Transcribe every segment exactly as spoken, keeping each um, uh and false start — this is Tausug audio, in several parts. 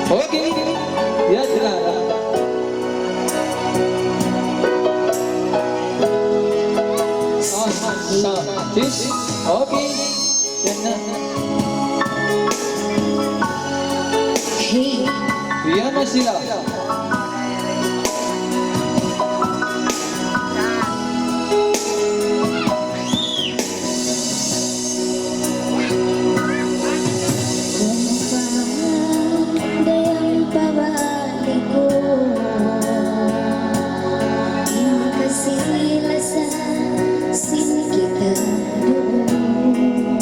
Okay. Ya, dilara. Ah, sa-, sis. Okay. Yan na. Hey. Yan na sila. Kung pa dayang pabalik ko, in kasilasan sin kita duun.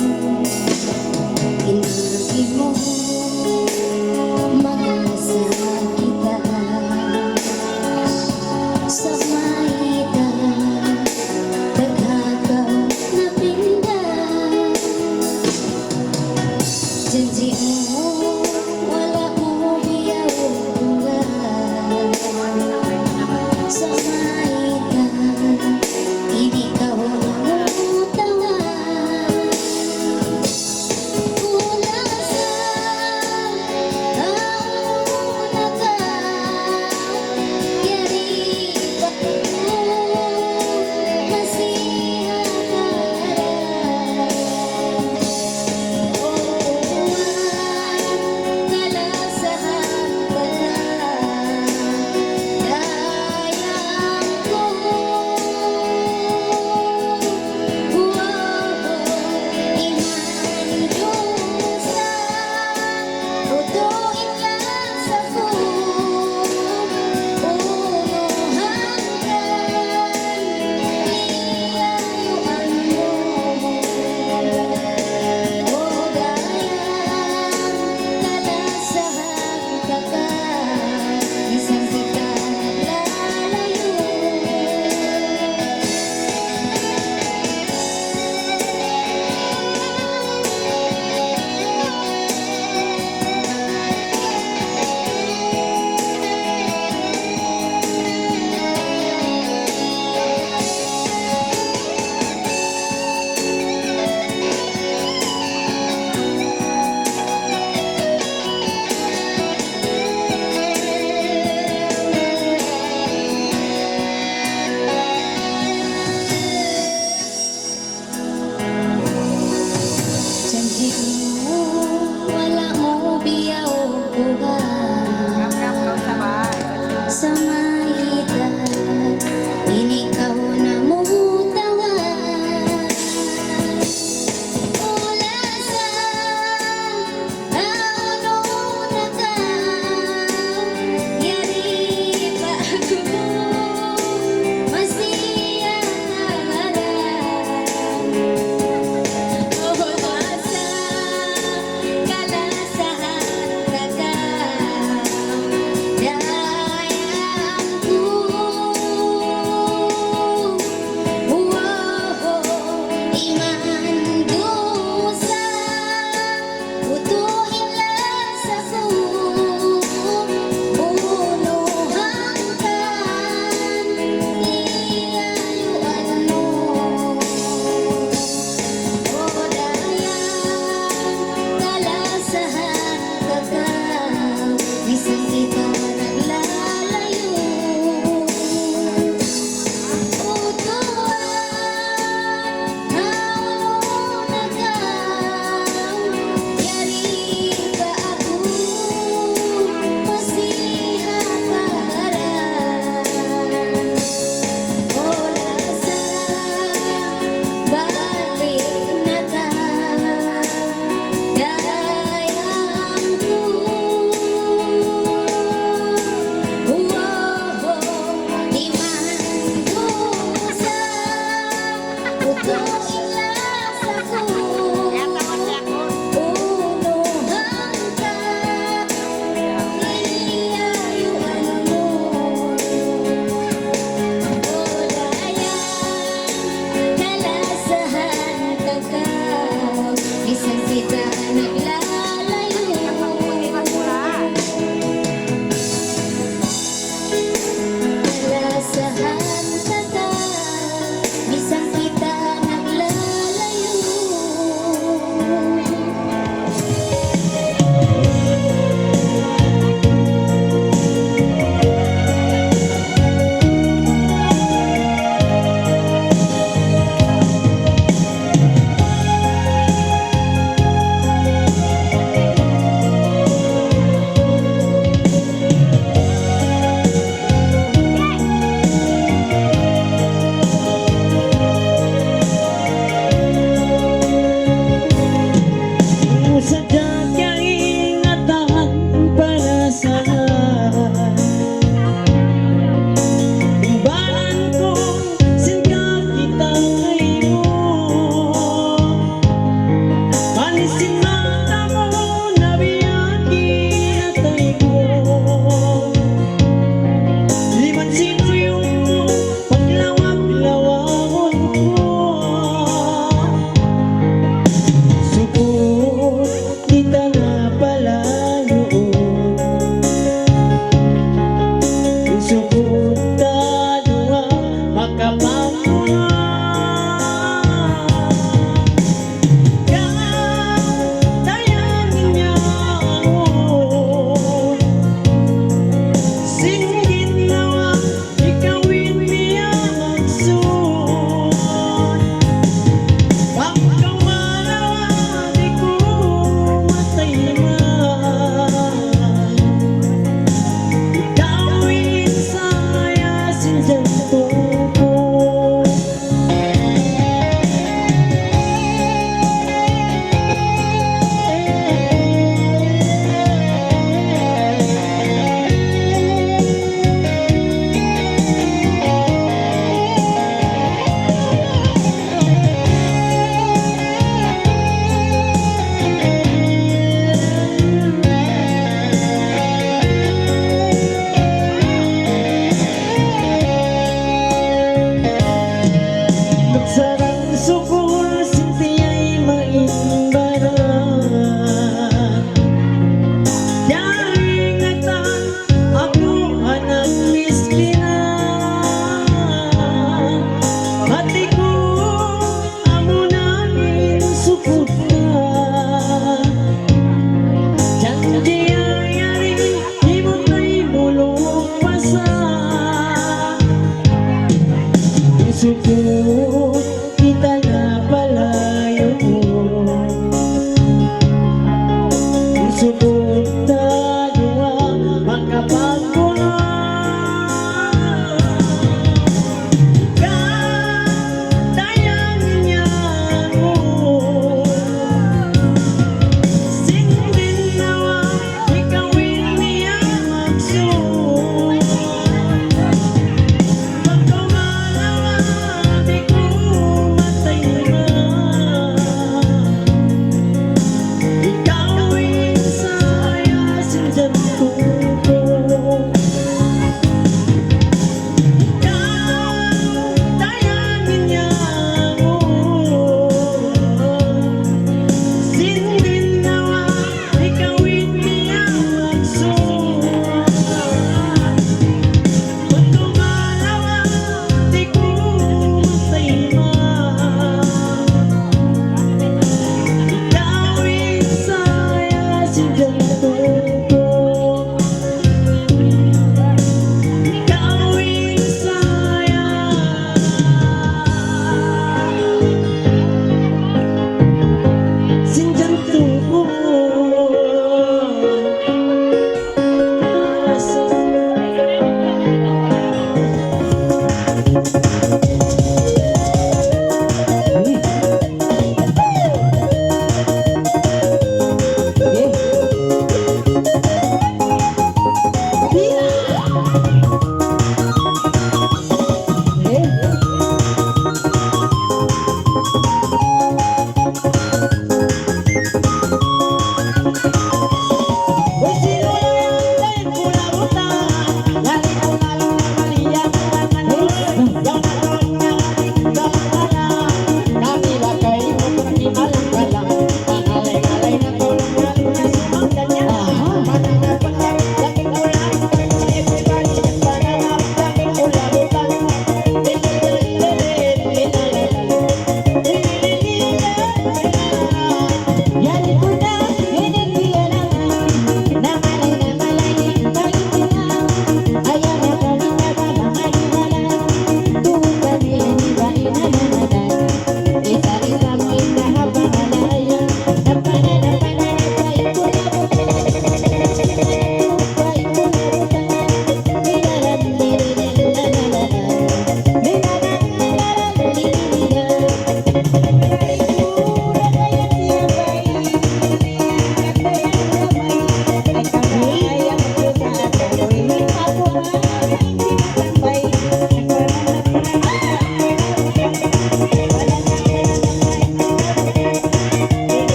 In agi mu, mag-asa kita. Sa' mayta', dagha kaw napinda. Janji' mu, wala' mu biyaun. Sa' mayta', di' kaw mangutang.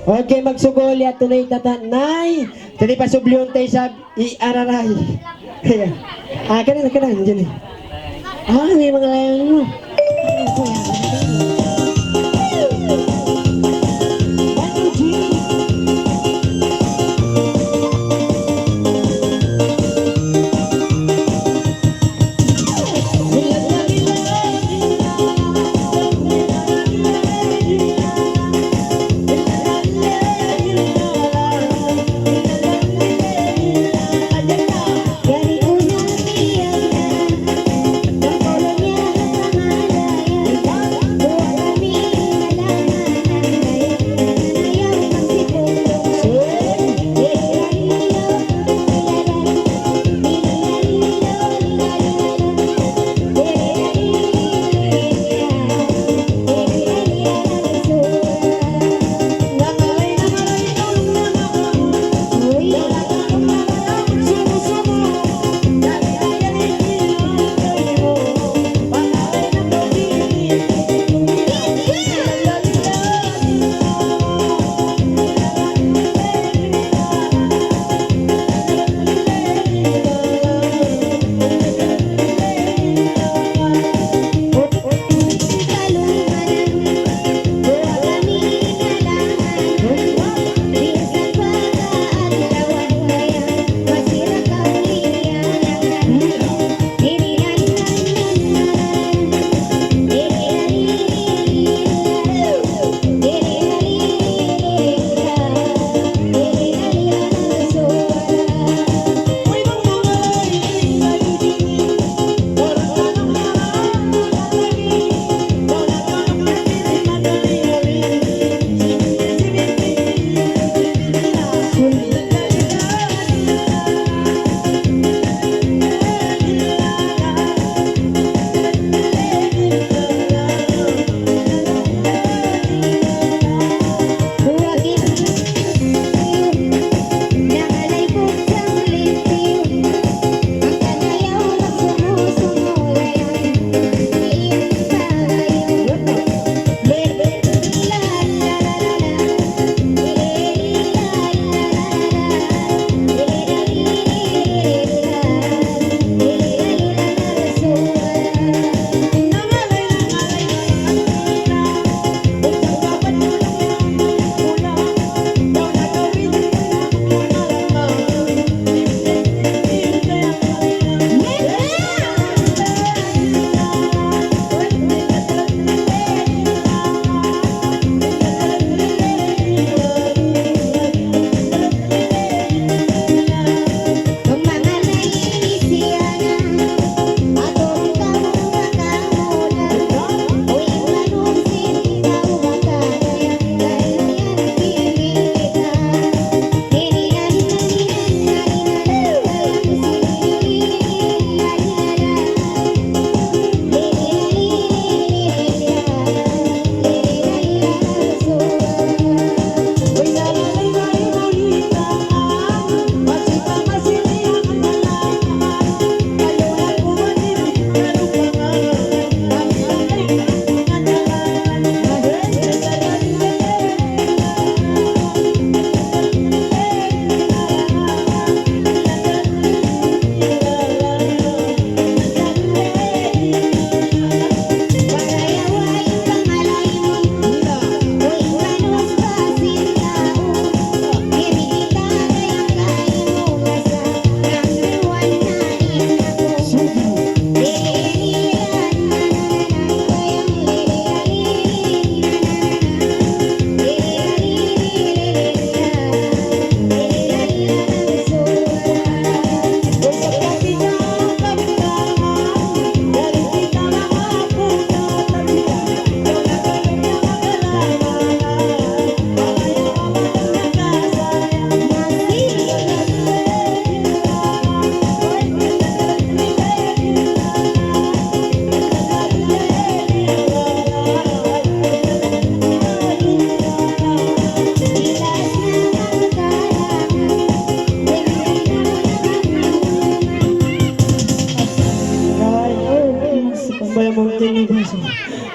Okay, magsugul yadtu na in tata' nay. Jadi pasublihun ta isab i araray. Ah, kailan, kailan, dyan eh. Ah, may mga layan mo.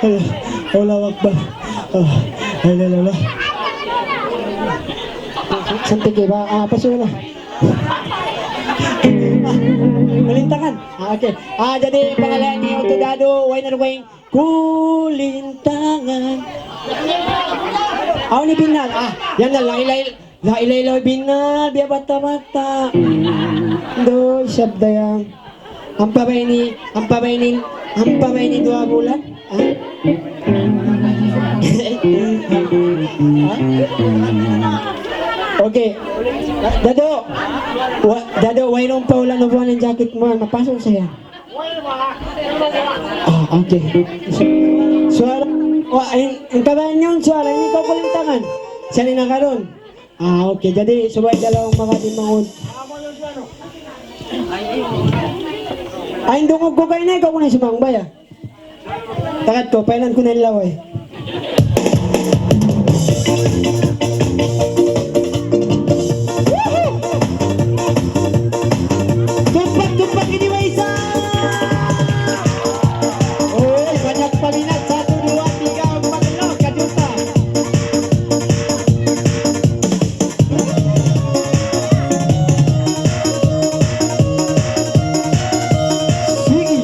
Allahu Akbar. Ah, la ilaha illallah. Santik ba? Ah, apa sih, wala'? Ah, kulintangan. Ah, okay. Ah, jadi pangalan niya itu Dado, way na kuling kulintangan. Aw, ini Binal. Ah, yan na, la ilaha ill-, la ilaha illallah, Binal, biya' bata'-bata'. Do, sabda yan. Ampa ba ini, ampa ba ini, ampa ba ini duwa bulan? Ha? Ha? Okay. Dado, wa-, Dado, wayruun pa ulan ubuhan in jacket mu, mapasok sa yan. Ah, okay. Suwala, wa, in, in kabayan yun, suwala, ini kaw kulintangan. Siya ni nakarun. Ah, okay. Jadi, subay dalawang makati mangud. Ay, dungog ku kaina, ikaw ku na sumang baya. Takat ku, pailan ku na in laway. Tumpak, tumpak ini, Waisa! Uy, banyak paminat. Satu, dua, tiga, empat, lima, kajuta. Sige.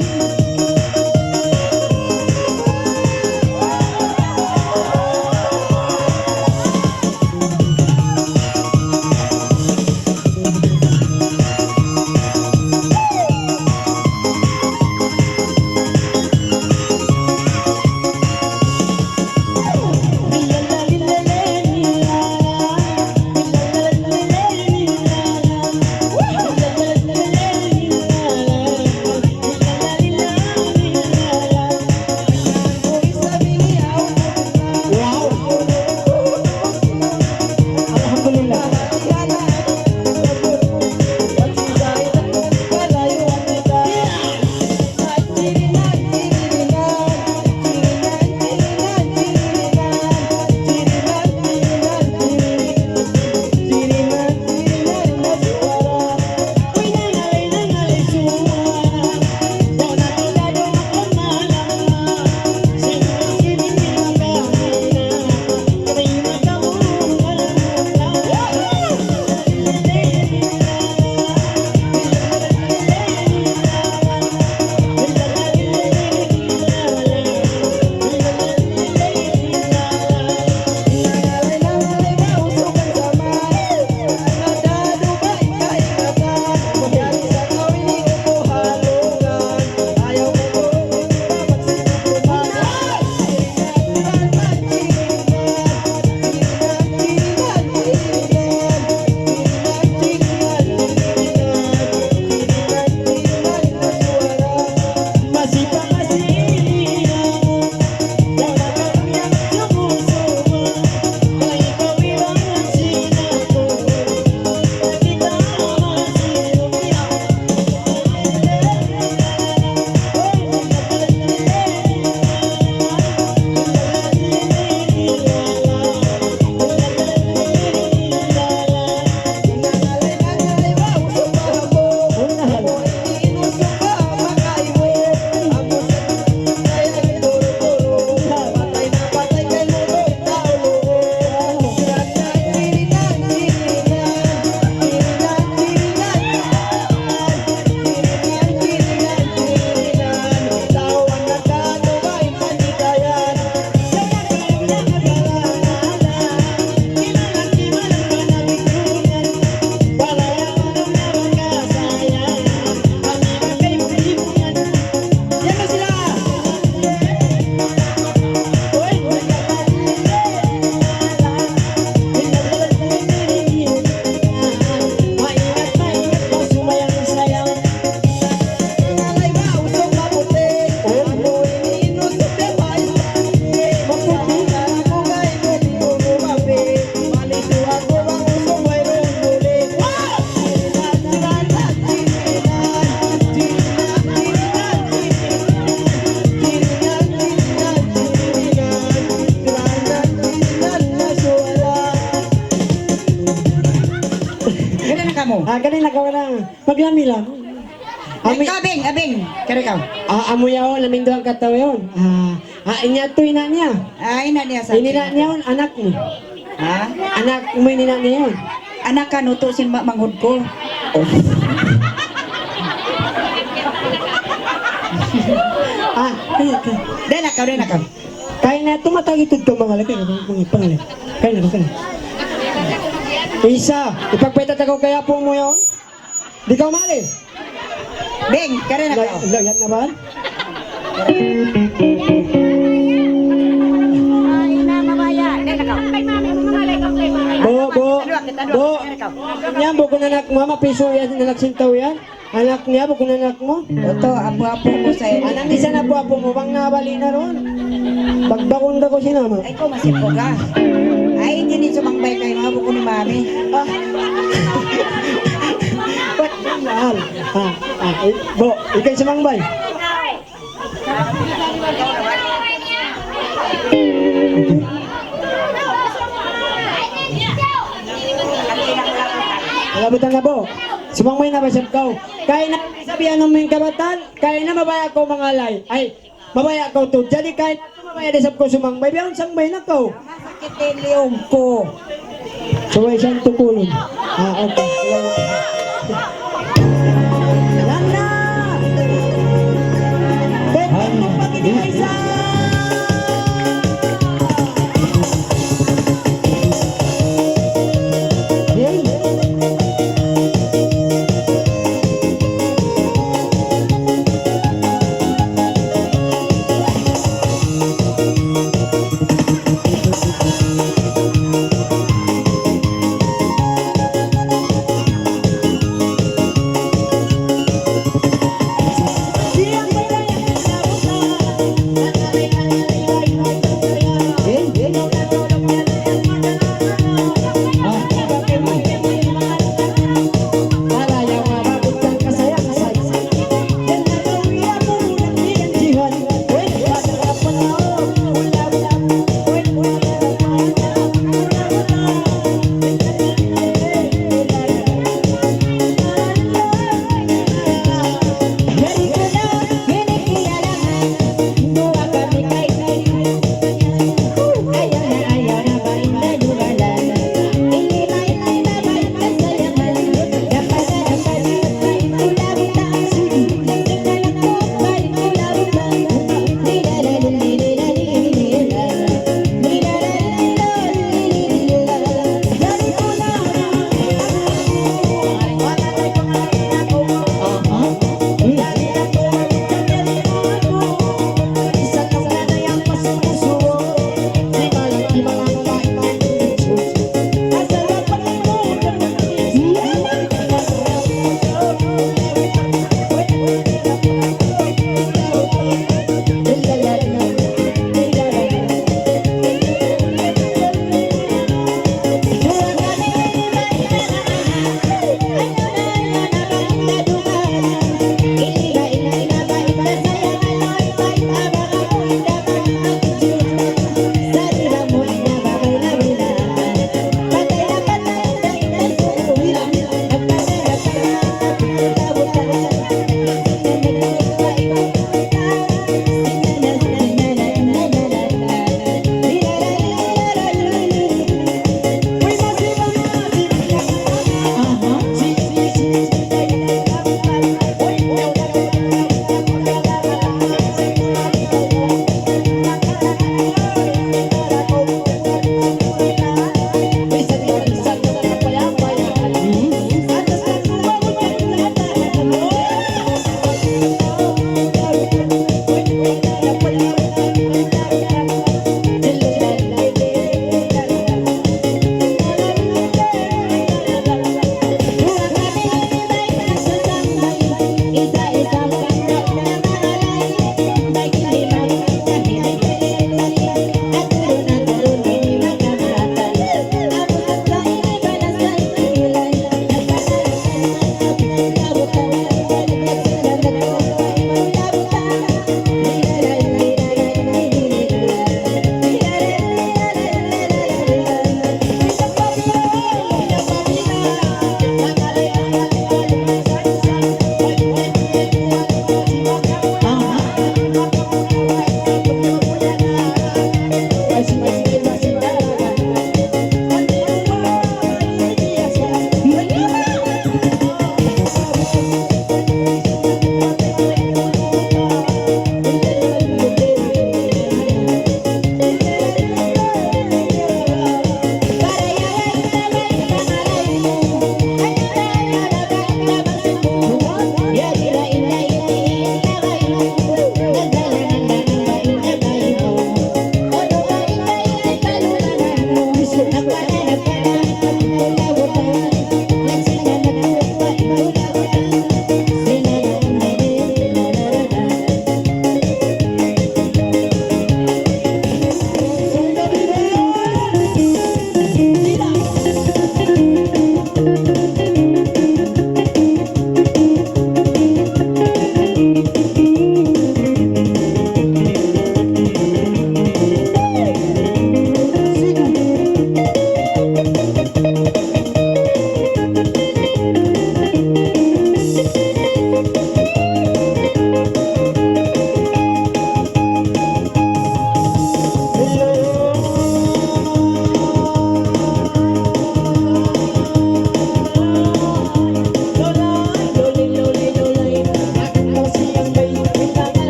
Alhamdulillah. Kari na kamu. Ah, kari na kamu na. Paglami lang. Ay, amu-, ikaw, Abing, Abing. Kari ikaw. Ah, amu yaun, amu in duwa kataw yaun. Ah, Ah, in yadtu ina' niya. Ah, ina' niya sa. In ina' niya yaun, anak mu. Ha? Anak mu in ina' niya yaun. Anak kaniyu tuud sin ma-, manghud ku. Oh. Ah, kaya, kaya. Dayn ha kaw, dayn ha kaw. Kaya na tumatagi tudto mga laki, mga pangalan. Kaya na, kaya na. Isa, ipagpayta' ta kaw kay apu' mu yaun. Di' kaw mari. Bing, kari na kaw. La-, la-, yan na ba? Ay, na, mabaya'. Kari na kaw. Bu, bu, bu. Yan, bukun anak mu, mapisu' yan, anak sin tau yan. Anak niya, bukun anak mu. Oto, apu-apu ku sa iya. Anak niya, apu-apu mu, bang nabali' na duun. Bagbakun da ku sin ama'. Ay, kaw masi puga. Ay, di' na sumangbay kaymu, bukun ni mami. Ah. Ba't mahal? Ah, ah, eh, bu, ikaw sumangbay. Labutan na, bu. Sumangbay na ba isab kaw? Kay na, sabihan mu in kabataan, kay na mabaya' kaw mangalay. Ay, mabaya' kaw tuud. Jadi kay na mabaya' da isab kaw sumangbay. Biya' sangbay na kaw. Sakit in liyug ku. Subay siyang tukulun. Ah, okay. Yan na! Benteng mu pag-inilay sa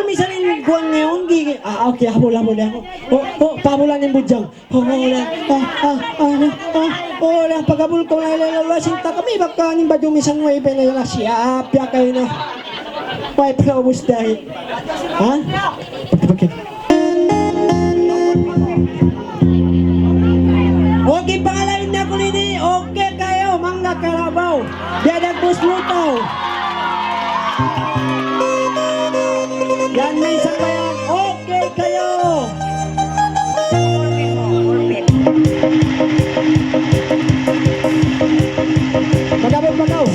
Misan in kuwan niya, unggi. Ah, okay, habul, habul niya aku. Oh, oh, pahabulan in budjang. Oh, oh, la, ah, ah, ah, ah, oh, la, paghabul ku, la, la, la, la, sinta kami, baka in baju misan way pa na, la, siya, piya kayo na. Way pa na ubus dahi. Ha? Okay. Okay, pangalawin na ku ini. Okay kayo, manga kalabaw. Biya' da Boss Lutaw. Yan, may isa pa yan. Okay kayo. Pag-abot pa daw.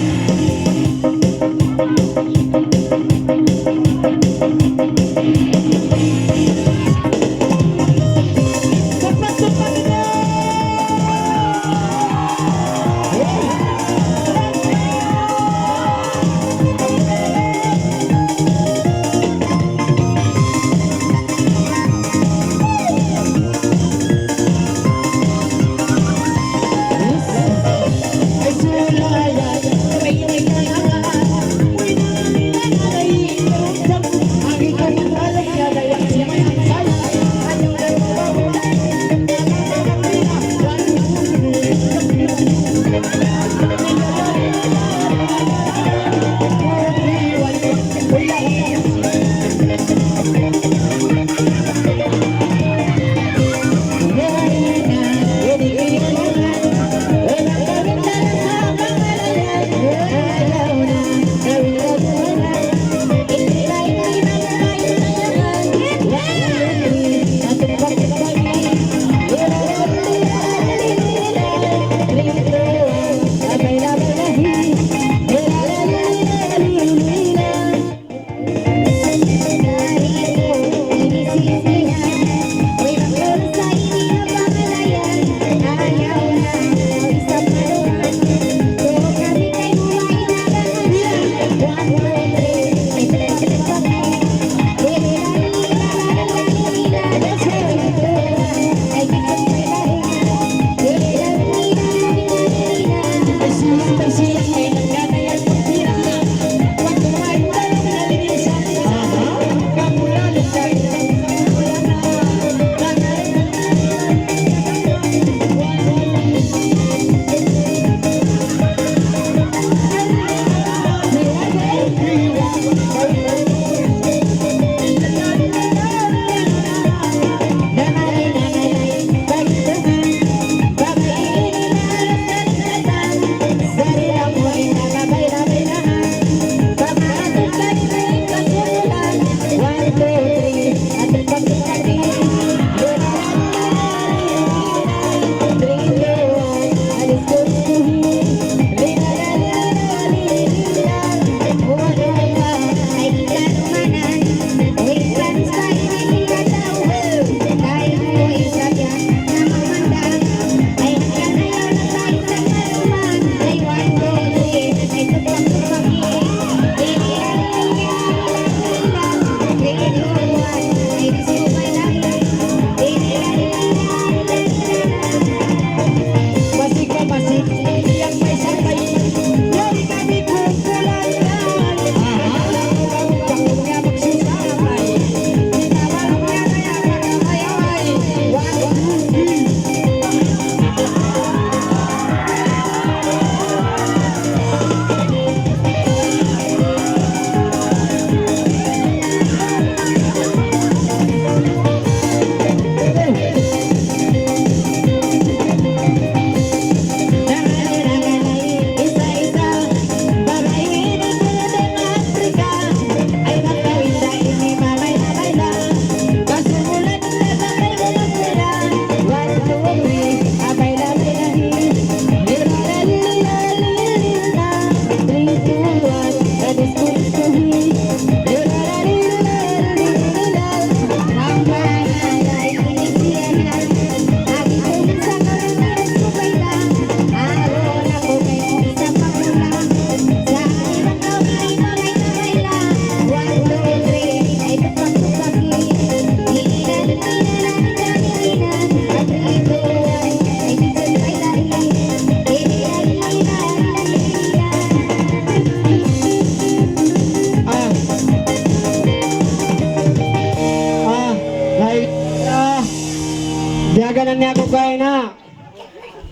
Niya ku kaina.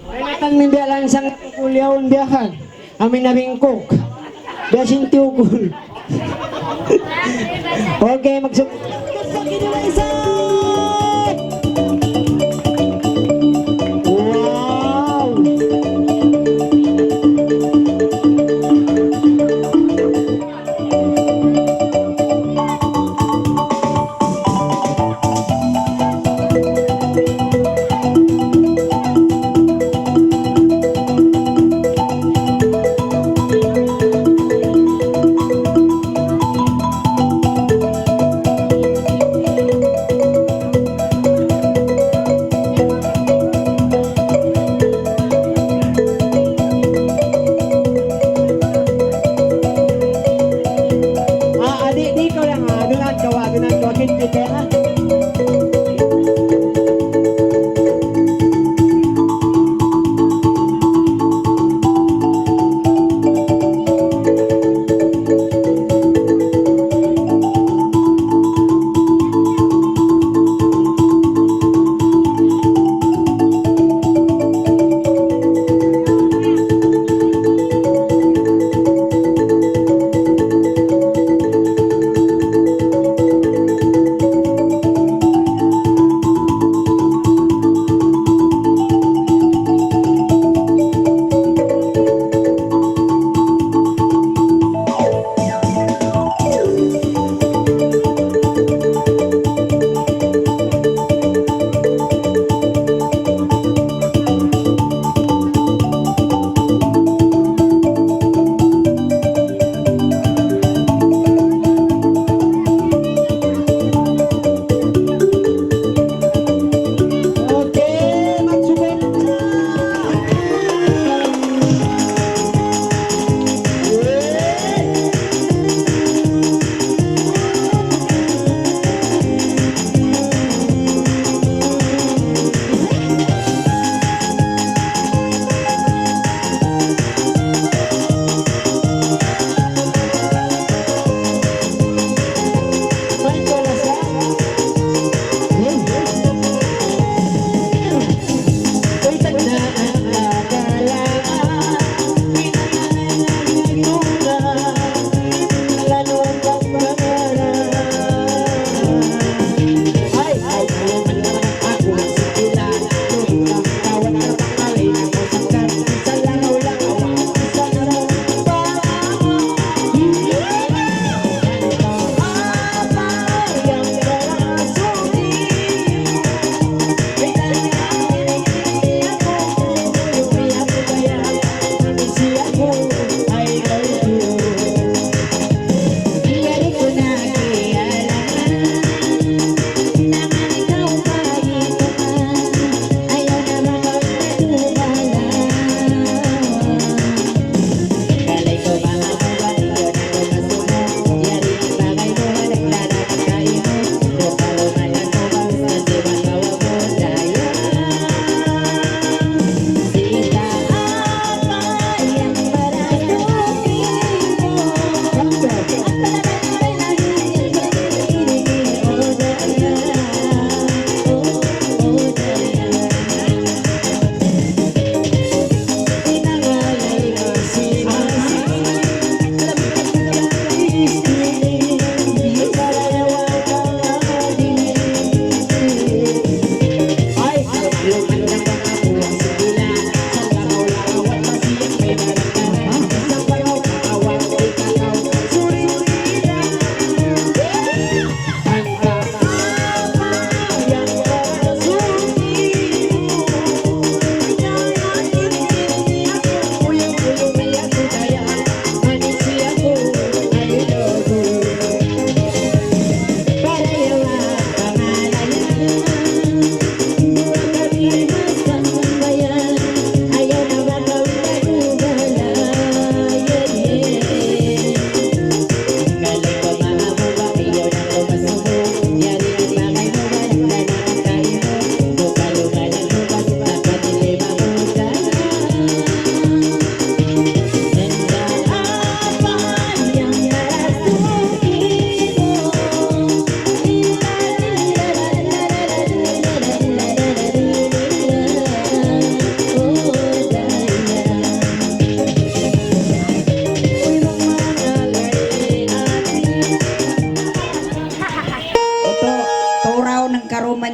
Ay, natan mi biya' lansang kuliyaun biya' kan. Amin na bingkok. Biya' sin tiyukul. Okay, magsuk-, wow! Ah, adi', di' kaw yan, ah, adunan kaw, adunan kaw, kinti kaya, ah.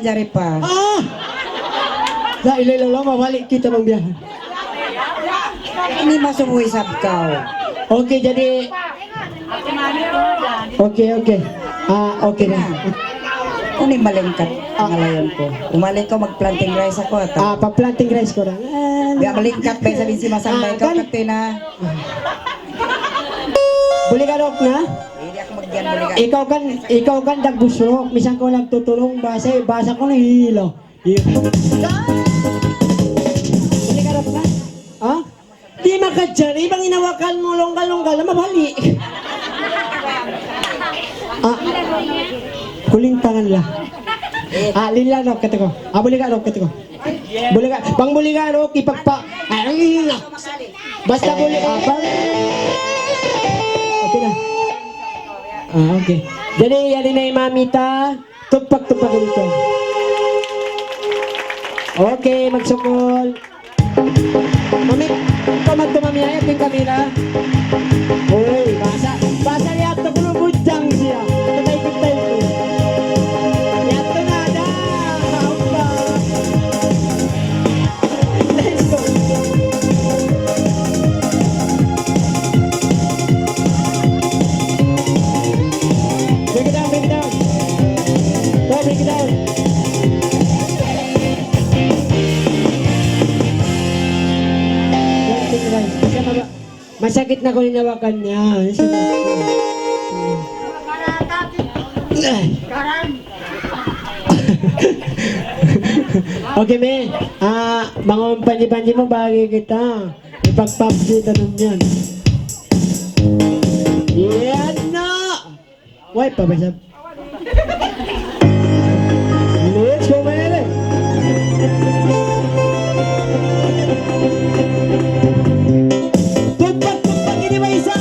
Jari pa. Ah! Sa' ila-ila lama balik kita mangbiyahan. Ini masuk isab kaw. Okay, jadi, okay, okay. Ah, okay na. Ini malingkat. Ah. Ngalayan ku. Umali kaw, mag-plantain rice aku, atawa? Ah, pa-plantain rice ku na. Ah, biya' malingkat, biya' sabihin si Masang, ah, biya' ikaw kan, katina. Buli ka, Dok, na? Hindi ako magdiyan, buli ka. Ikaw kan, ikaw kan dagbus, Dok. Misan kaw nagtutulung, basa, basa ku na hilo. Iyo. Buli ka, Dok, na? Ha? Di' makajari, bang inawakan mu, longgal-longgal na mabalik. Ah, kulintangan la. Ah, lila, Dok, kata ku. Ah, buli ka, Dok, kata ku. Buli ka, bang buli ka, Dok, ipagpa-, ay, ay, ay, ay. Basta buli ka, bang. Okay na. Ah, okay. Jadi, yari na in mami ta. Tupak-tupak ini, Dok. Okay, magsukul. Mami, kamat ko, mami, ayat din kami na. Uy, basa, basa niya, ito, kulo budjang siya. Ito, tayo, tayo. Yato na, da. Haupa. Let's go. Break it down, break it down. Go, break it down. Masakit na kung hinawakan niya. Okay, me. Ah, mga panji-panji mo, bagay kita. Ipag-pub G tanong yan. Yan na! Way pa ba siya? Let's go, baby! Tumpak, tumpak, ini may isa!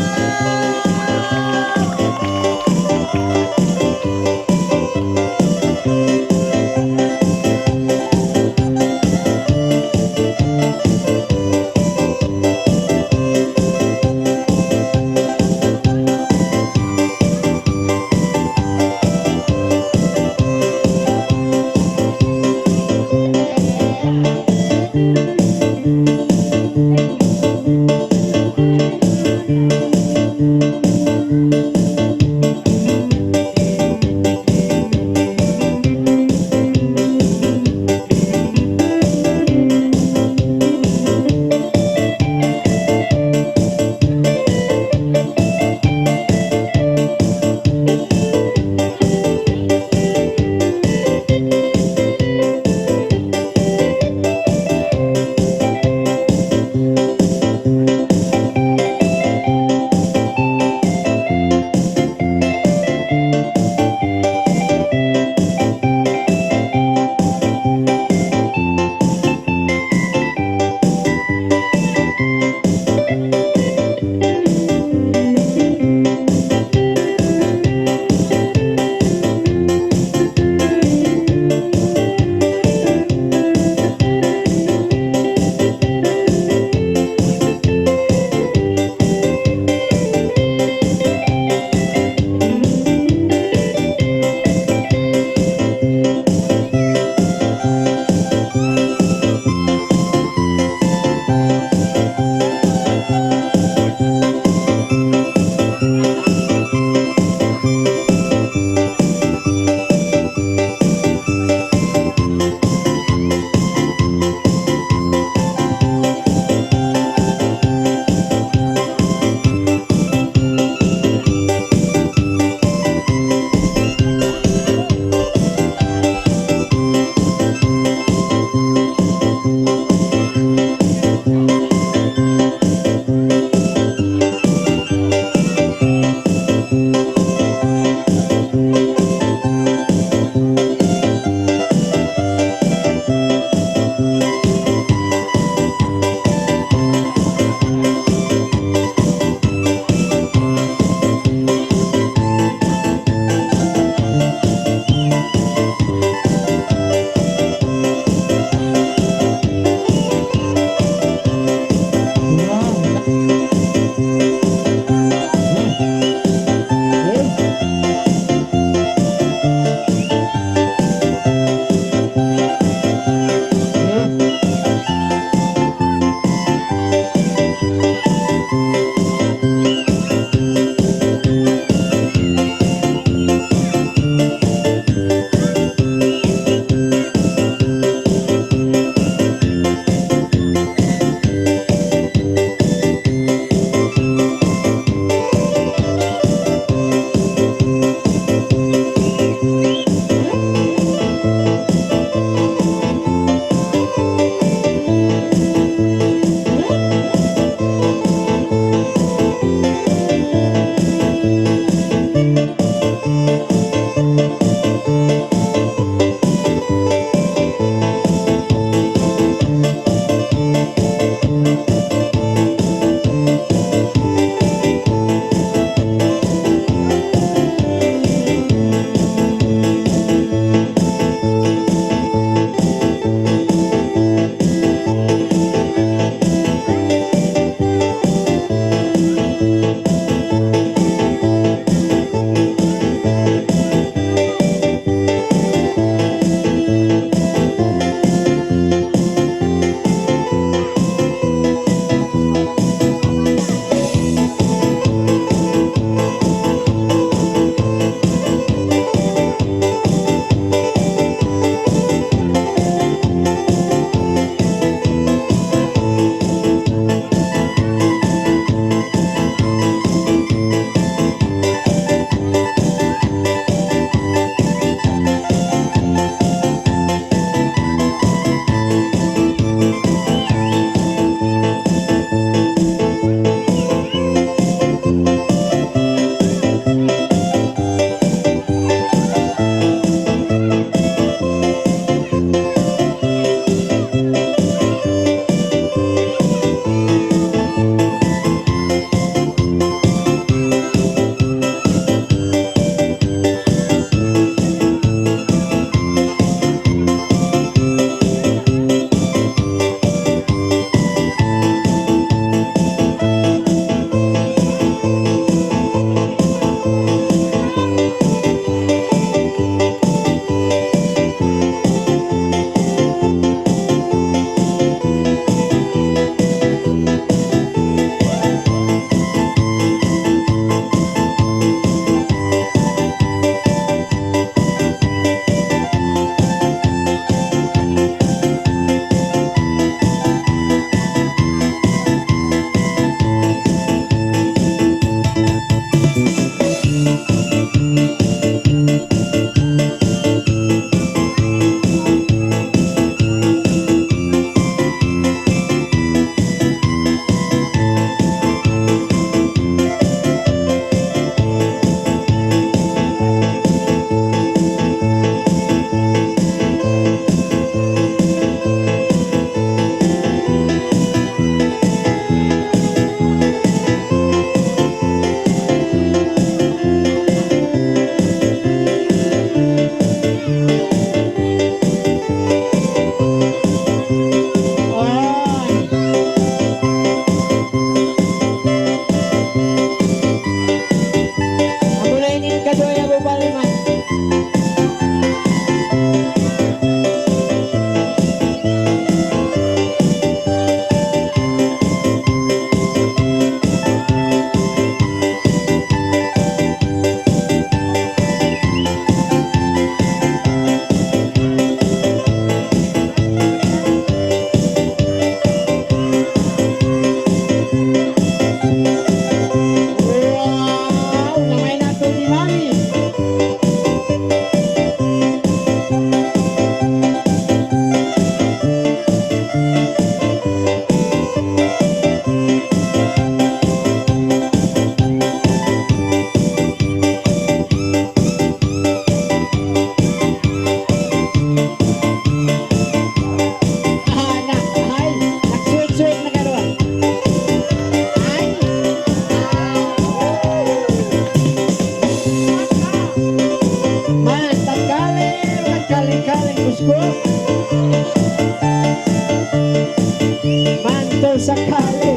Mantul sakali.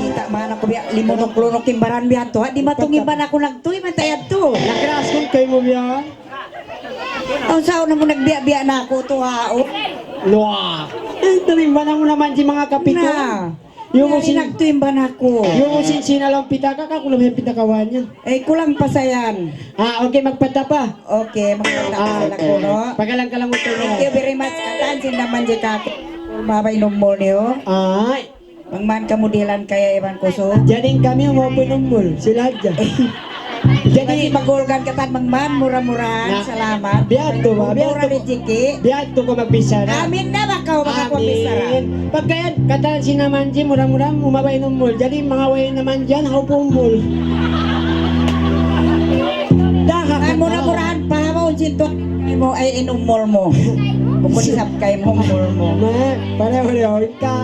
Kita' man aku biya' limunuk-lunuk in baran biya' tu, ha? Di' matung in baran aku nagtuy, mantay yadtu. Nakaraskun kaymu biya'. Awn sa' na mu nagbiya'-biya' na aku tu, ha, o. Lua. Eh, talimbanan mu naman di' manga kapitu. Na. Yung Yari musin, nagtuy in baran aku. Yung musin sinalaw pitaka ka, kulang yung pitakawan yan. Eh, kulang pa sa yan. Ah, okay, magpatapa. Okay, magpatapa Ah, sila okay. kuno. Pagalang-galang mo tayo. Thank you very much. Katan sin naman di ka. Mabay numol niyo. Ay. Mangman kamu dilan kaya iban kuso. Jadi kami mau pinumul, sila aja. Jadi Jadi, magulgan katan mangman, mura-murahan, Na, salamat. Biya' tu ba? Biya' Mura tu. Rijiki. Biya' tu ko magbichara. Amin na ba kaw makakuha bichara? Amin. Pagkayan, katan sin naman di, mura-murahan, umabay numul. Jadi, mga way naman diyan, haup umul. Dah, Ay, mura-murahan, pahawa, unsin tu. Ay mo, ay, inumul mo. Bukun isab kay mo, umul mo. Ma, pare, pare, pare. Ka,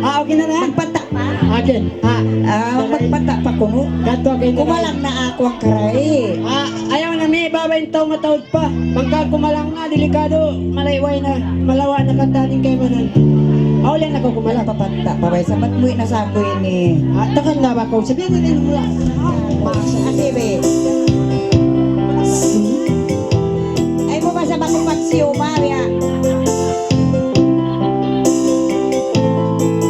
ah, okay na na? Magpata pa? Akin, ah, Ah, magpata pa kuno. Kato, okay na na. Kumalang na aku ang karay. Ah, ayaw na, mi, babay in tau mataud pa. Bangka kumalang na, delikado, malay way na, malawa na kataning kaibanan. Aw, lang na ko kumalang. Papata pa, bay, sabat mu na sa aku ini. Ah, takan na ba ko? Sabihan na din mula. Ah, sige, be. Ay, mo ba sa bakong pagsiyuma, ya?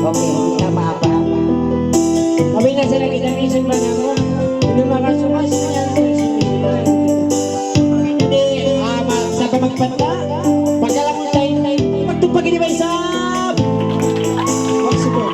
Okay, tama pa. Kami na sa lagi-lagi sa mga mo. Hindi makasukas na yan. Hindi, ah, ma-, sa pamagpata, pagkalaman tayo, magtupag ini ba isab? Magsipon.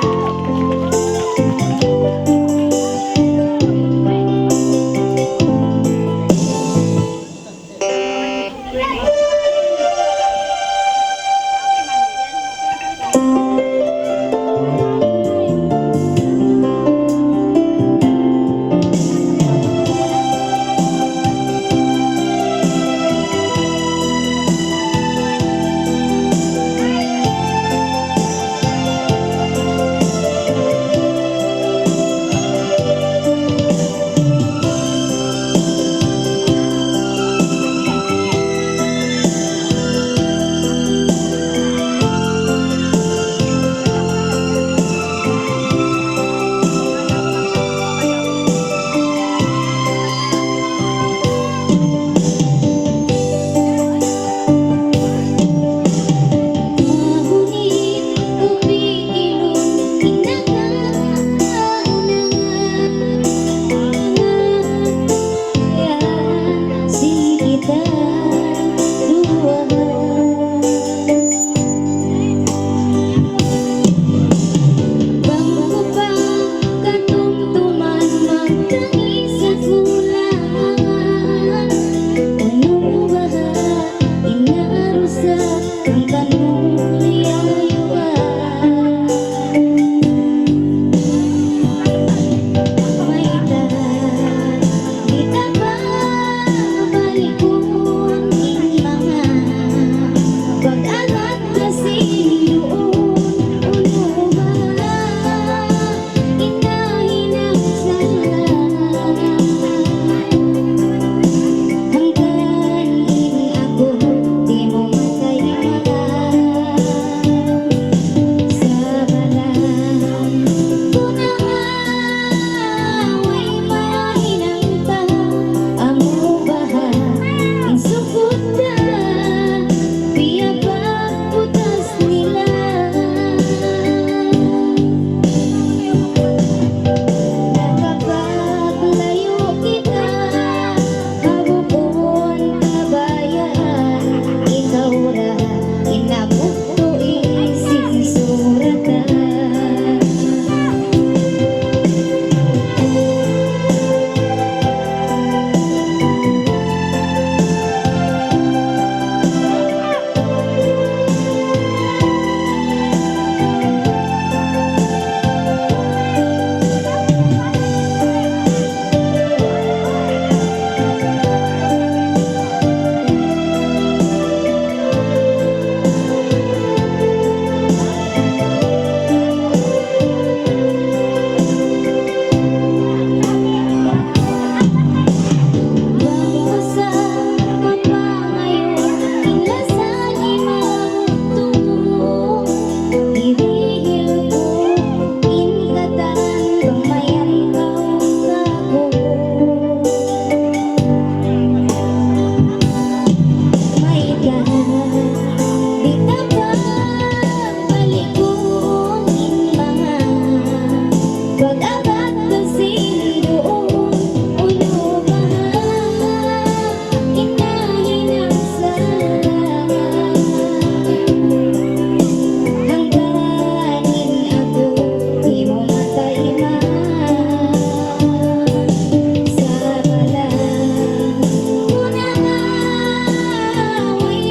Di' ta pagbaligun in manga pag-abad ta sin duun, unu baha' in nahinang sala. Hangkan in atu di' mu matayma'. Sabaran ku na nga way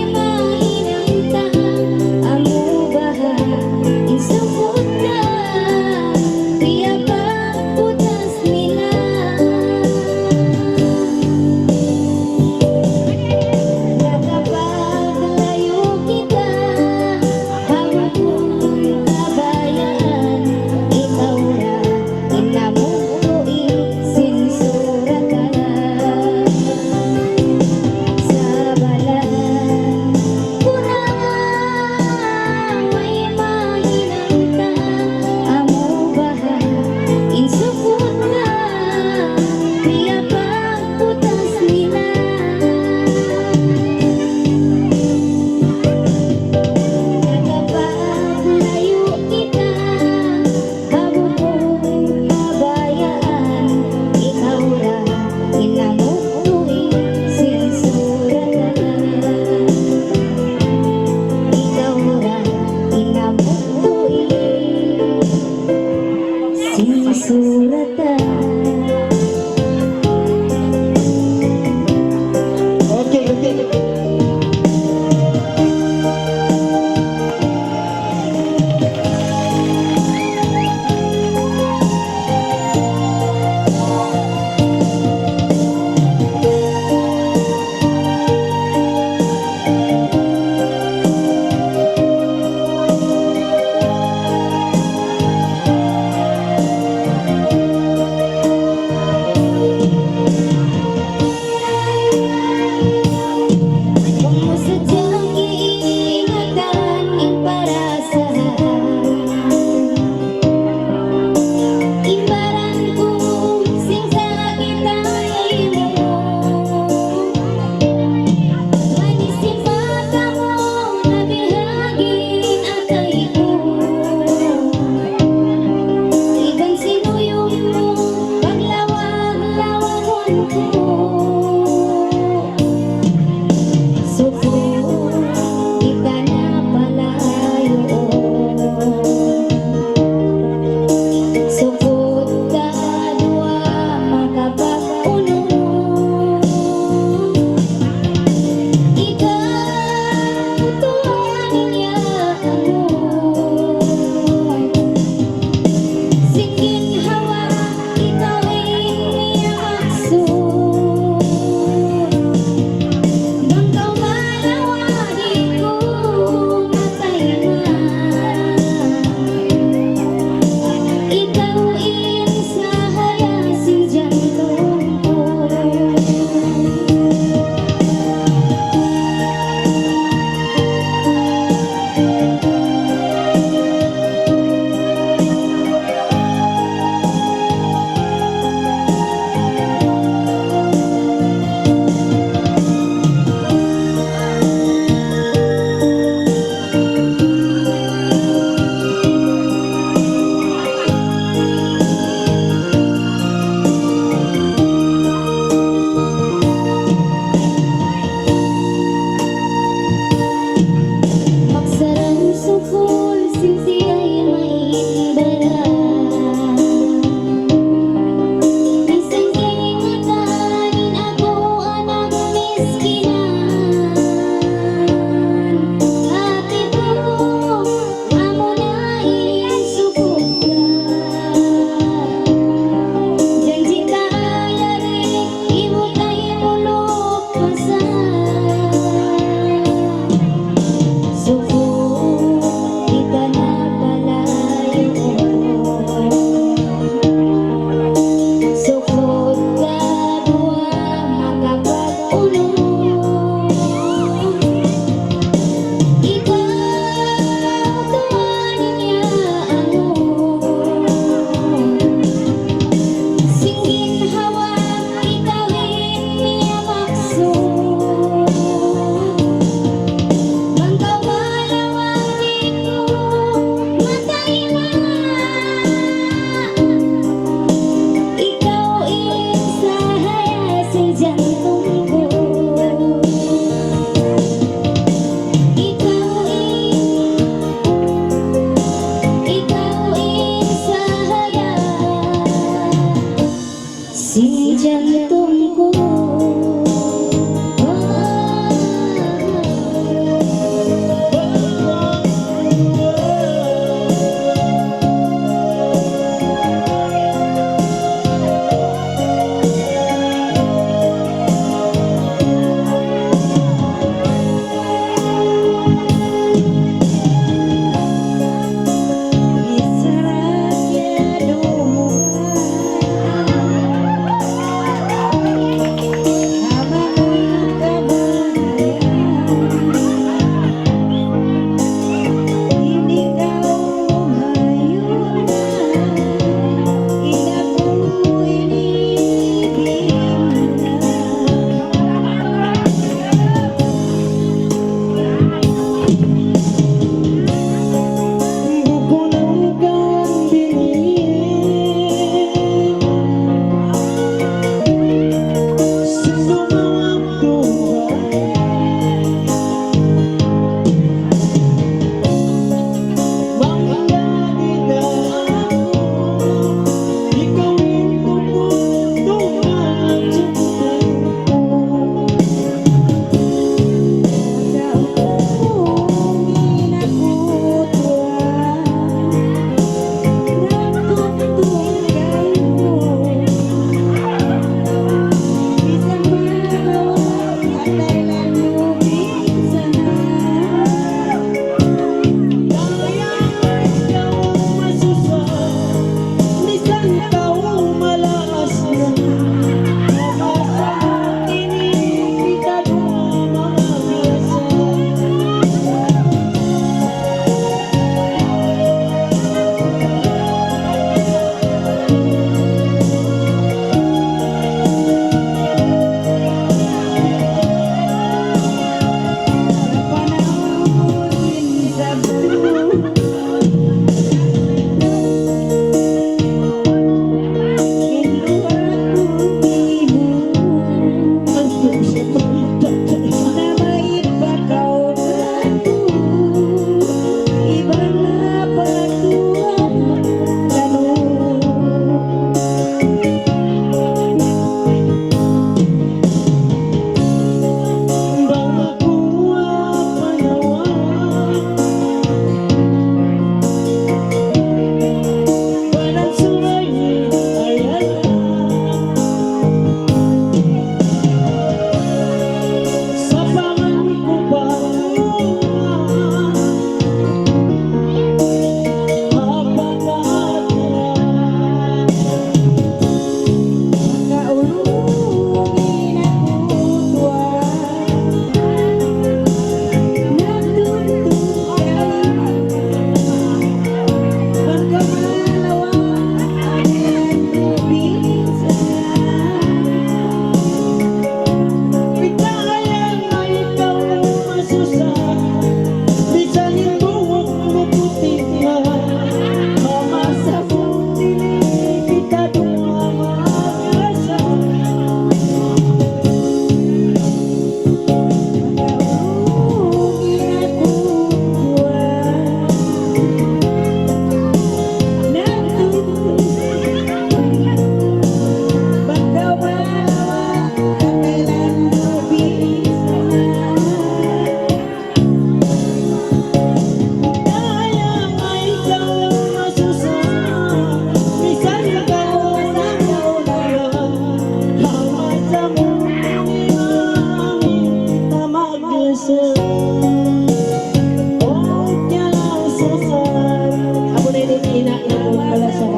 Amu na ini, ina, ina, pala sa.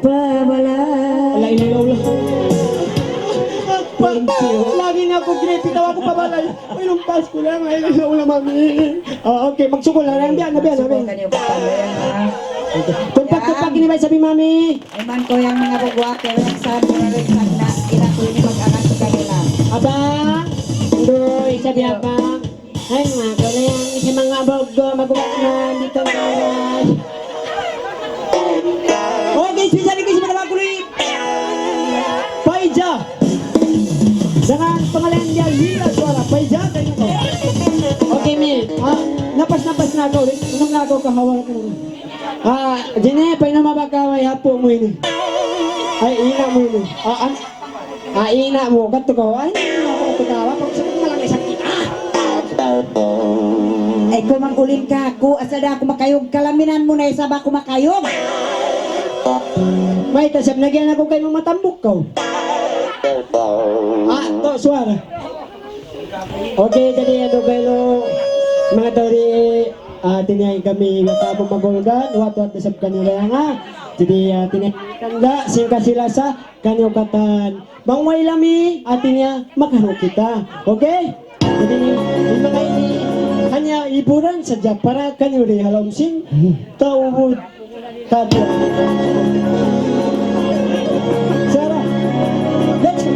Pabala. La ilaha illallah. Thank you. Lagi' na aku grade, tawag aku pabala. Uy, lumpas ku lang. Ay, ilaha illallah, mami. Ah, okay, magsukul na lang. Biya' na, biya' na, biya' na. Sukul kaniyu, pabala, ha? Okay. Tumpak, tumpak ini, bay, sabi, mami. Iman ku yan, manga bugwa', kaya yan sa mura rin sa na, ina ku ini mag-angat sa kanila. Abang, Doy, sabi abang. Ay, nga, kaya yan, sa manga bugwa', maguwa' na, dito na, ay. Okay, special request, manga bugwa', Paija. Dengan pangalan niya, Lila Suara. Paija, kayo na to. Okay, mi. Ah, napas-napas na ako, ulit. Unang na ako, kahawal ko. Ah, Jine, painum ba kaw? Ay, apu' mu ini. Ay, ina' mu ini. Ah, an-, ah, ina' mu. Kadtu kaw. Ay, ina' mu. Kadtu kaw. Pag-, sa-, malang isang ina'. Ay, kaw mang-uling kaku'. Asa da aku makayug? Kalaminan mu na, isab aku makayug. Mayta', sab, nagyan aku kaymu matambuk kaw. Ah, to, Suara. Okay, jadi atu kaylu, manga tau di, ah, hati niya kami, kamu magulgan, watu at dasab kaniyu lang, ha. Jadi, ah, hati niya, tanda', singka sila sa, kaniyu katan. Bang way lami, hati niya, makaru kita. Okay? Jadi, in manga ini, hanya hiburan saja para kaniyu di ha lawm sin tau. Sarah, let's go.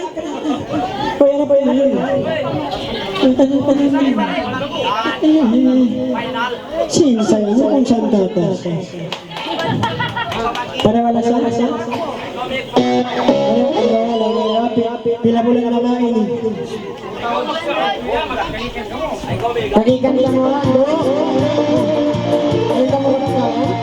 Kaya na ba yun? Sin sayo, kung saan ka ka? Paniwala sa, sa? Paniwala, pila bulan na ba ini? Pag-ikan ka mo, ha? Pag-ikan mo, ha?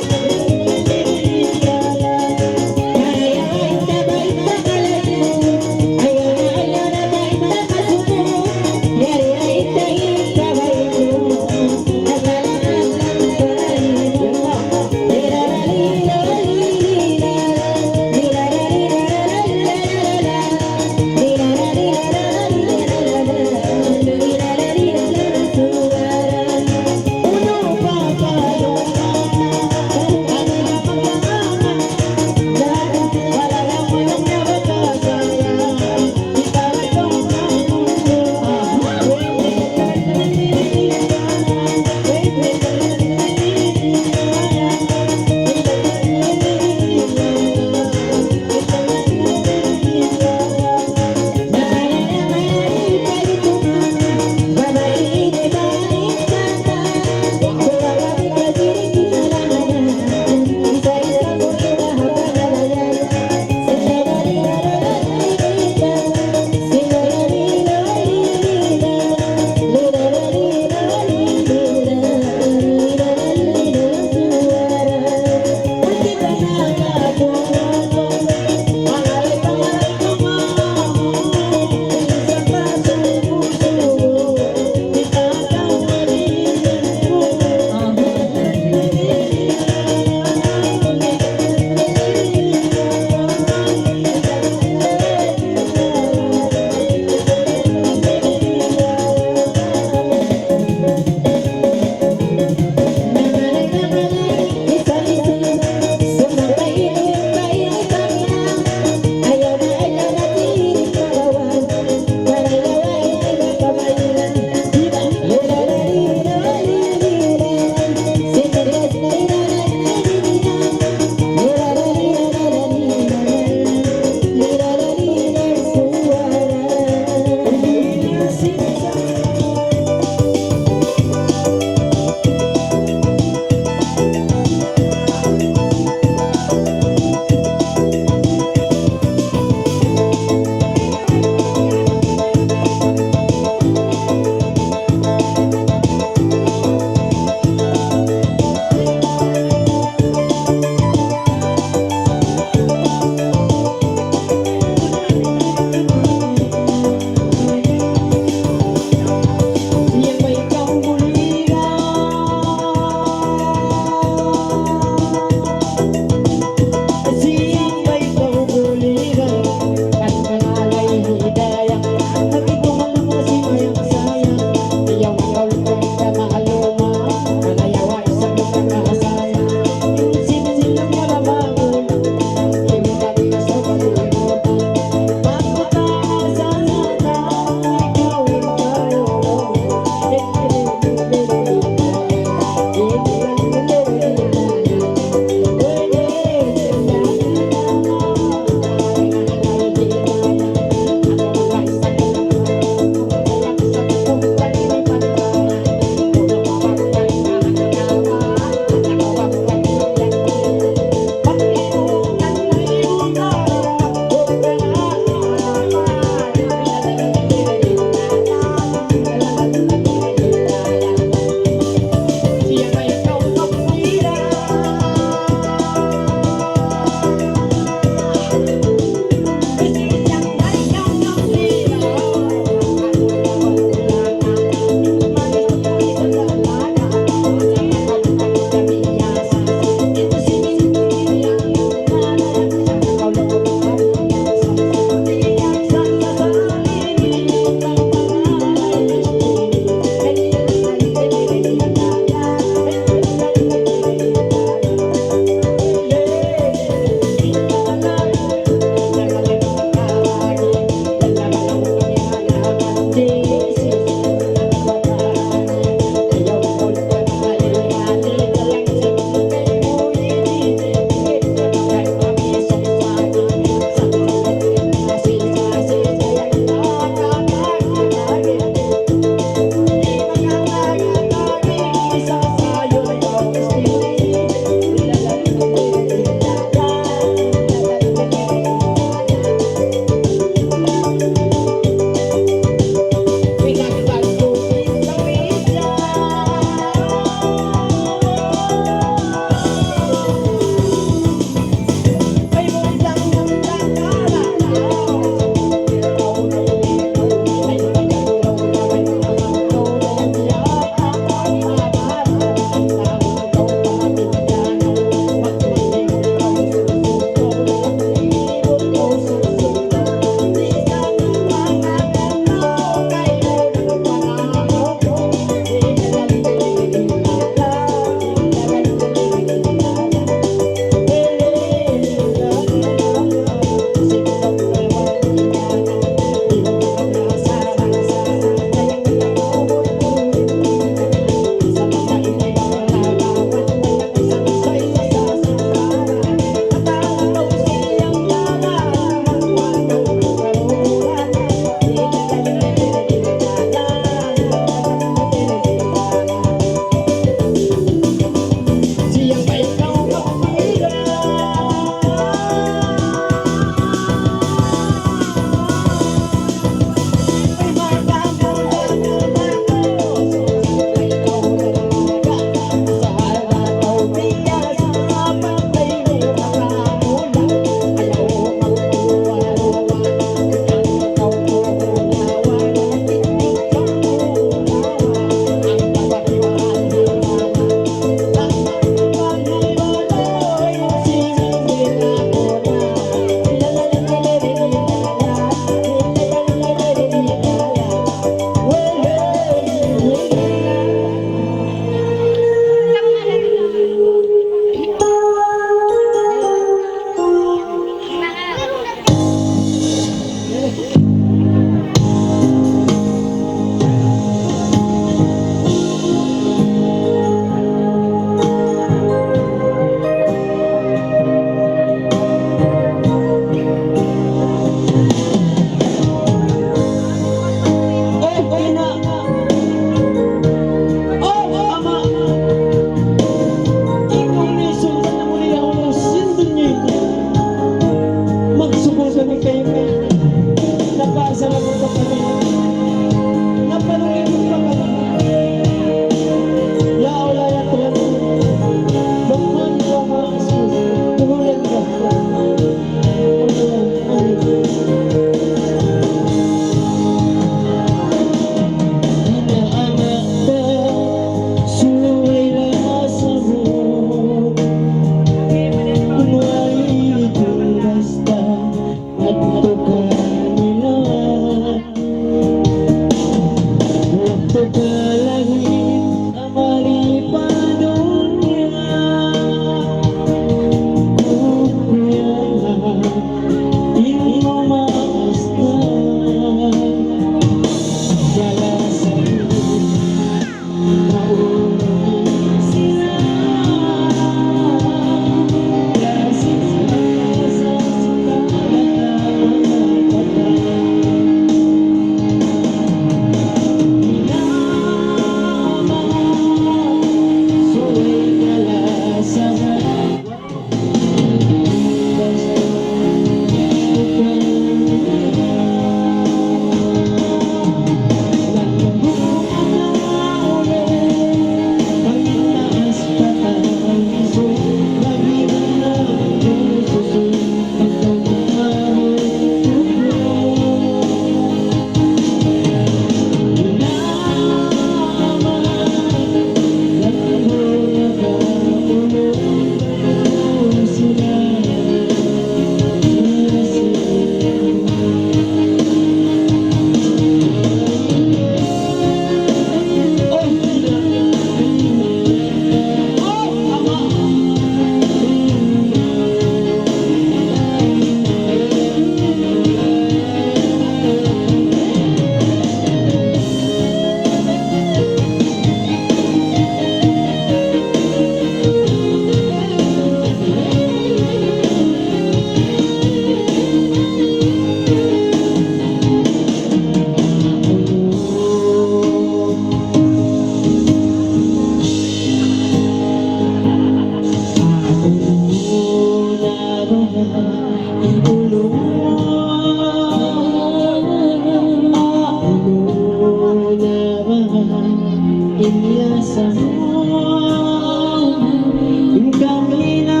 In kami na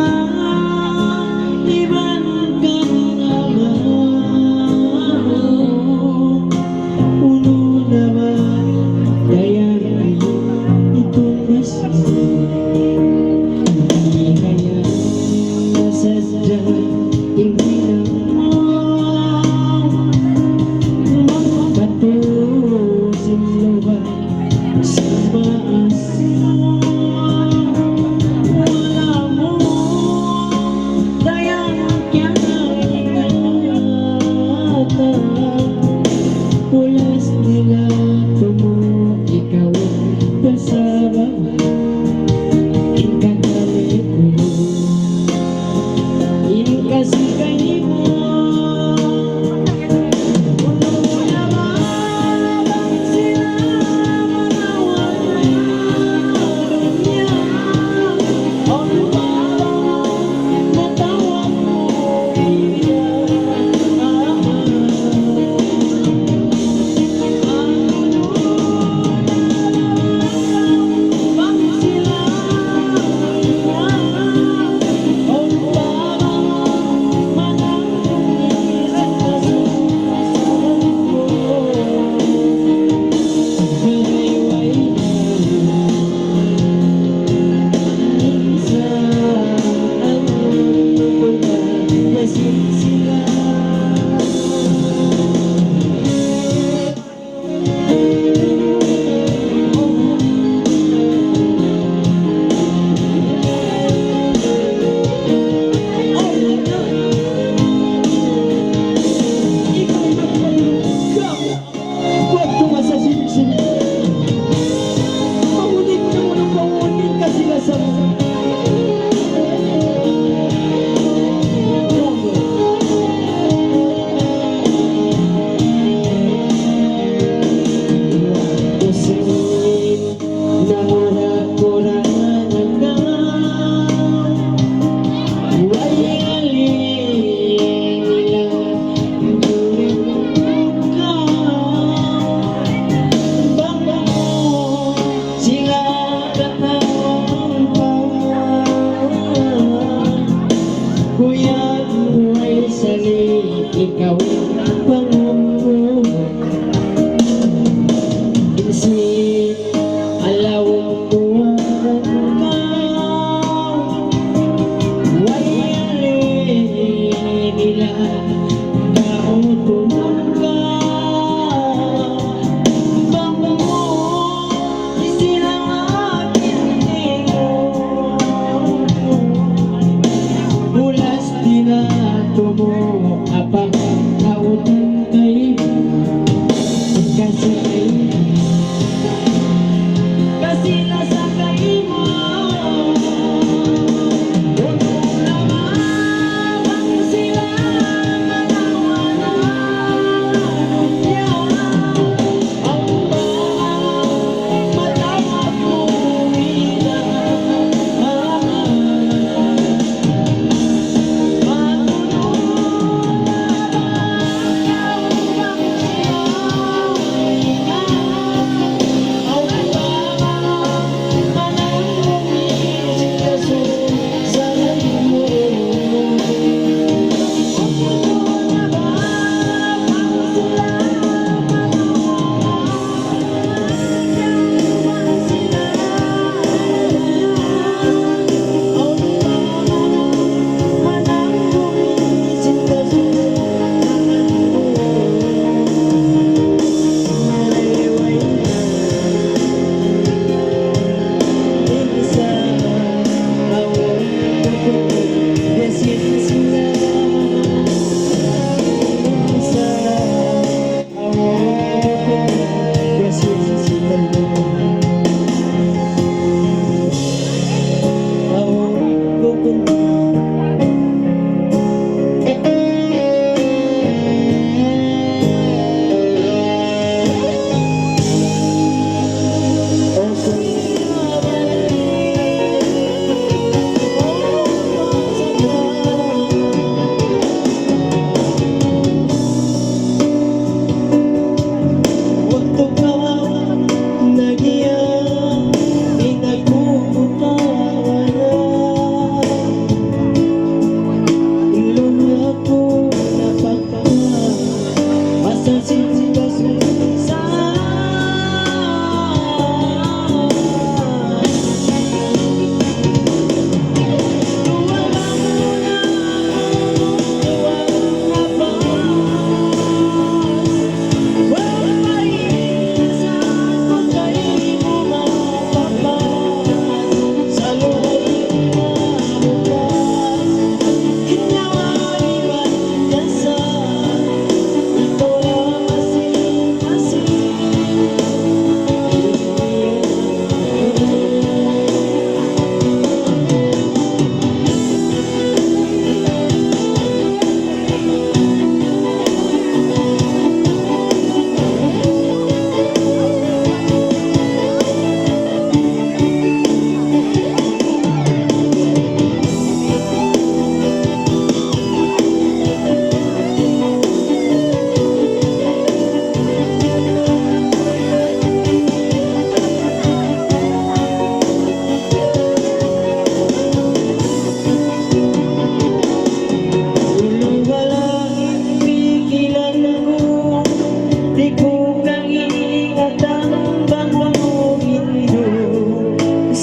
iban kan ama, unu na ba kaya itong mas kaya sadja in hinang mu, magpatusin lupa sa maas.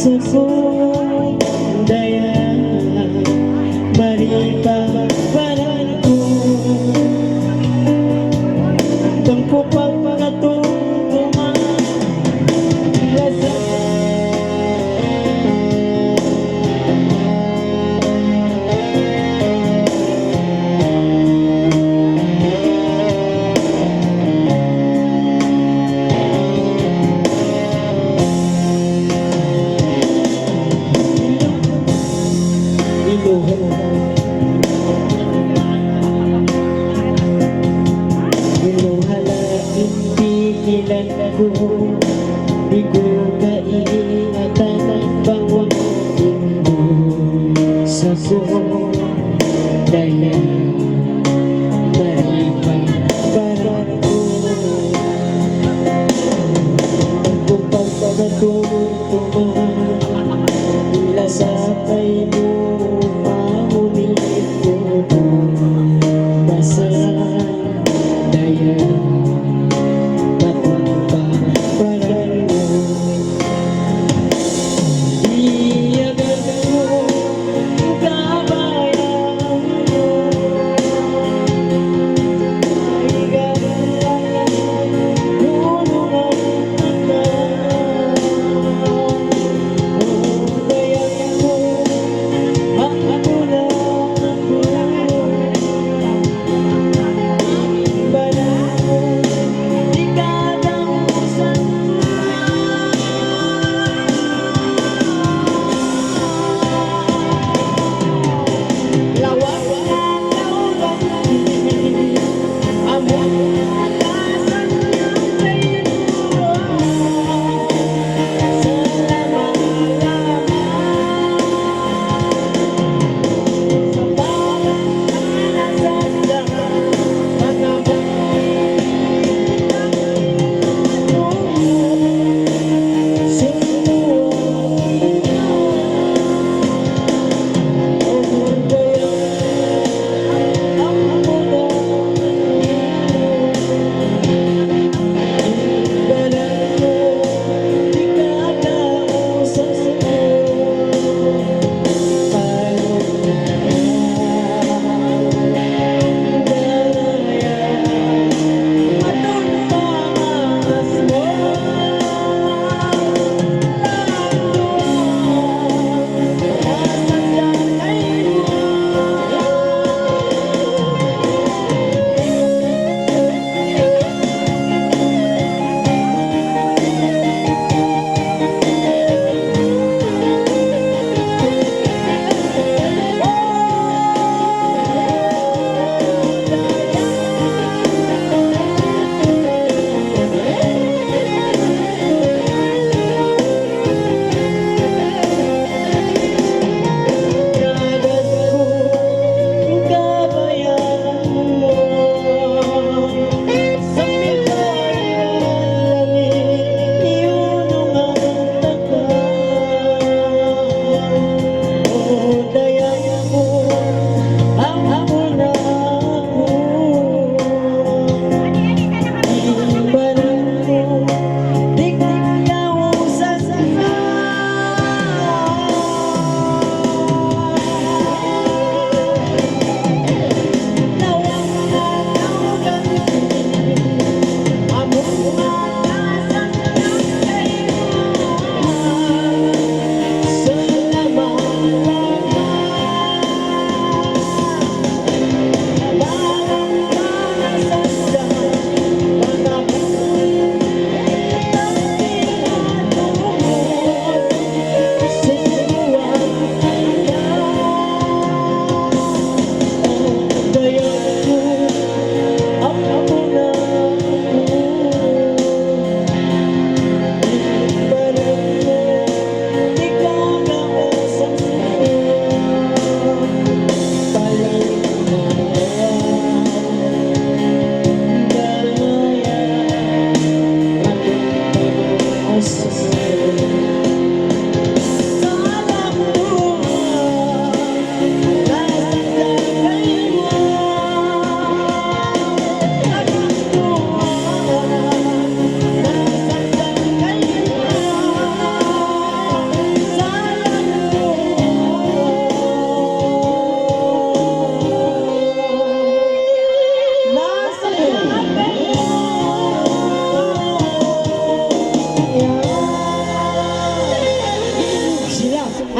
Sa' ku daya mari pa baran ku, bang ku pagkatungtungan lasa.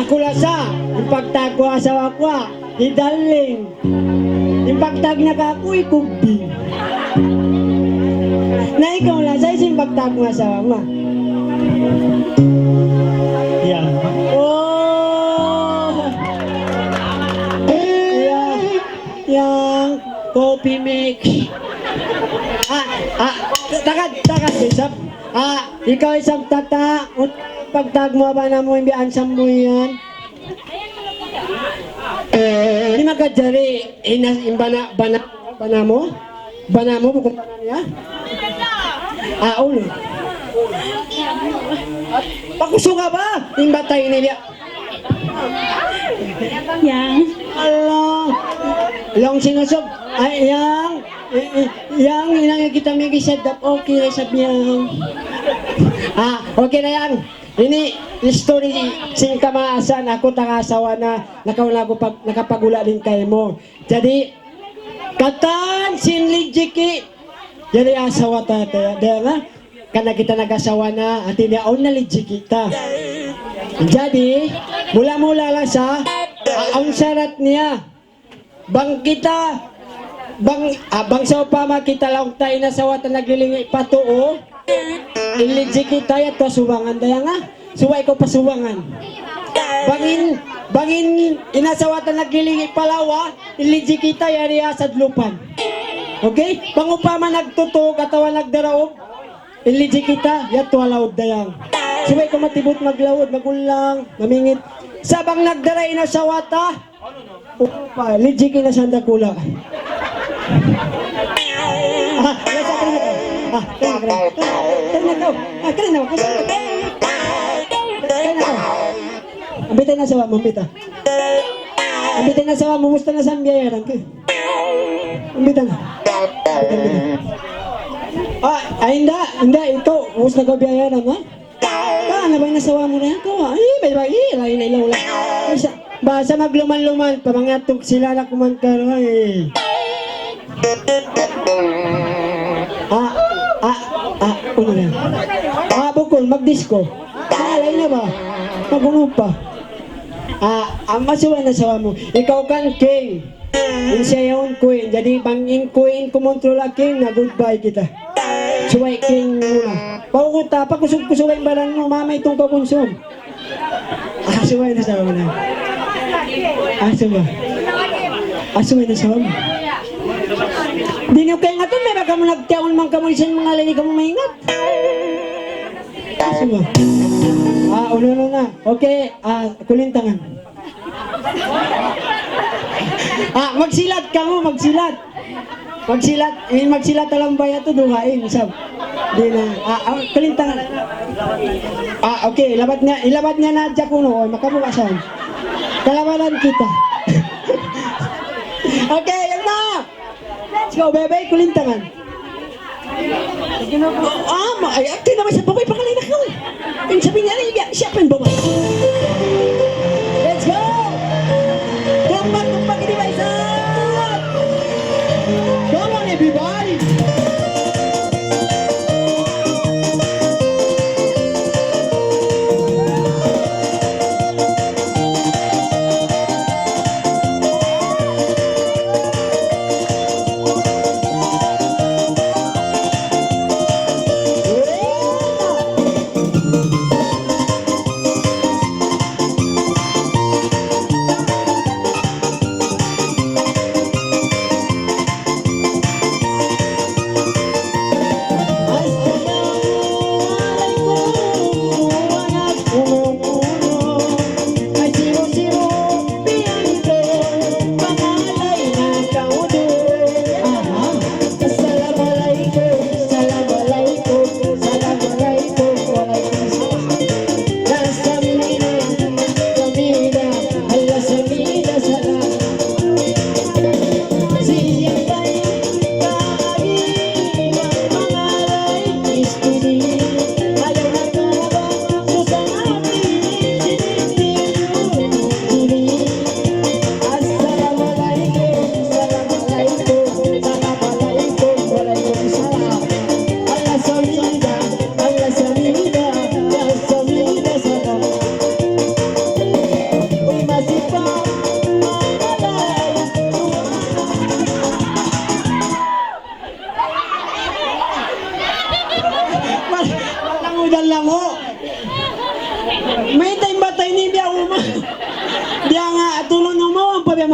Aku lasa, in pagtawag ku asawa ku, ah, hi Darling. In pagtawag niya kāku', hi Kugbing. Na ikaw lasa, hisiyu in pagtawag mu asawa mu? Yan. Oh! Yan. Yan. Coffee mix. Ah, ah, tagad, tagad, isab. Ah, ikaw isab tata, un-, pagtawag mu bana mu, in biya' handsome mu yan. Di' makajari, ina-, in bana, bana, bana mu? Bana mu, bukun bana niya? Ah, unu. Pakusunga ba? In bata' ini diya. Yang. Allah. Laung sin usug. Ay, yang. Eh, eh, yang, hinang kita migi sadap. Okay na isab, yang. Ah, okay na, yang. Ini, history sin kamaasan, aku tanga asawa na, nakauna aku pag-, nakapagula' dayn kaymu. Jadi, katan sin lijiki, jadi asawa ta, ta, dayn ha? Karna' kita nag-asawa na, hati niya, awn na lijiki ta. Jadi, mula-mula lasa, a-, awn sarat niya. Bang kita, bang, ah, bang sawpama kita laung ta in asawa ta naglilingi' pa tuu, in lijiki ta yadtu ha subangan dayn ha. Subay kaw pa subangan. Bang in, bang in, in asawa ta naglilingi' pa lawa, in lijiki ta yari ha sadlupan. Okay? Bang upama nagtutug atawa nagdaraug, in lijiki ta, yadtu ha laud dayn. Subay kaw matibut maglaud, magullang, mamingit. Sa' bang nagdara in asawa ta, upa, lijiki na sa' dakula'. Ah, yes, ah, kari na kaw. Ah, kari na, kari na. Kari na kaw. Ah, kari na kaw. Kari na kaw. Ambitan na asawa mu, ambitan. Ambitan na asawa mu, musta na sa' in biyayaran ku? Ambitan na. Ambitan, ambitan. Ah, ah, inda', inda', ikaw, musta kaw biyayaran, ha? Ka, na ba in asawa mu na yan? Kaw, ah, eh, bay, bay, eh, lain na ilaw, lain. Basta, basta magluman-luman, pa mangatuk sila na kuman ka, eh. Ah, ah, ah, unu na yan? Ah, bukun, magdisko. Ah, lain na ba? Mag-unu pa? Ah, ah, masuwa na asawa mu. Ikaw kan king. In siya yaun queen. Jadi, bang in queen kumontrol ha king, na goodbye kita. Subay king muna. Paugut ta, pakusug-kusug in baran mu, mamay tung kakunsum. Ah, subay na asawa mu na. Ah, subay. Ah, subay na asawa mu. Di' niyu kaingatan, mayta' kamu nagtiyaun man kamu, isan manga lagi kamu maingat. Asuba. Ah, unu-unu na. Okay, ah, kulintangan. Ah, magsilat kamu, magsilat. Magsilat, eh, magsilat ha lambay yadtu, dugaing, isab. Di' na. Ah, ah, kulintangan. Ah, okay, labat niya, ilabat niya na hadja kunu', oy, makabuka sa. Kalabanan kita. Okay, yan na. Let's go, bebe, kulintangan. Ah, ma-, ay, ate naman sa babae, pangalay na ka, eh. Yung sabi niya, ay, siya pa yung babae. Let's go! Tumpak, tumpak, ini, Baisan! Come on, everybody!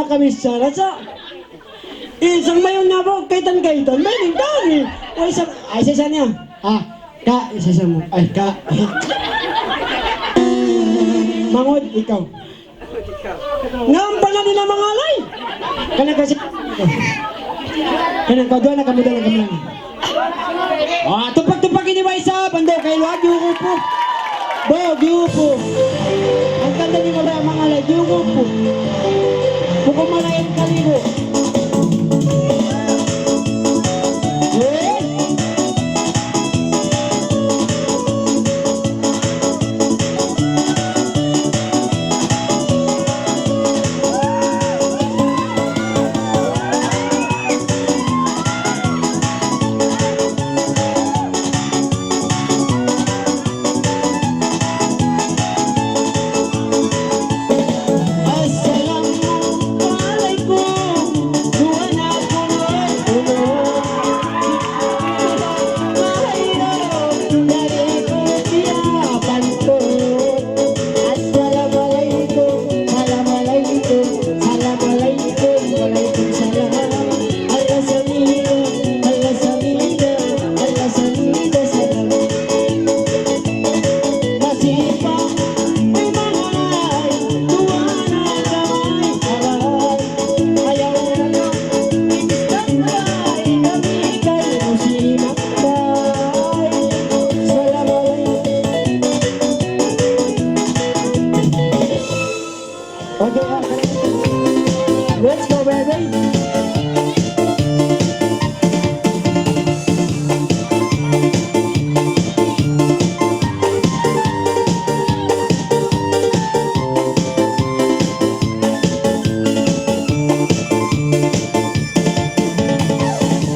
kami sa rasa. Isang mayon na po, kaitan-kaitan, may nintari. Ay, sa, ay, sa, sa niya. Ah, ka, isa sa mo. Ay, ka. Mangud, ikaw. Ngam pala nila mangalay. Kana kasi. Kana ka, duwa na kami, duwa na kami. Ah, tupak-tupak ini ba isa? Bando kay luwag, yuko po. Bo, yuko po. Ang kanta ni Mabaya mangalay, yuko po. Buko malayan kaligo. Eh? Assalamualaikum, assalamualaikum, assalamualaikum, waalaikumsalam. Alla samida, alla samida, alla samida salam. Masipa, ay mangalay, tuwa na kamay, aray. Ayaw na, standby, kami kay musima. Assalamualaikum. Okay, okay. Let's go, baby.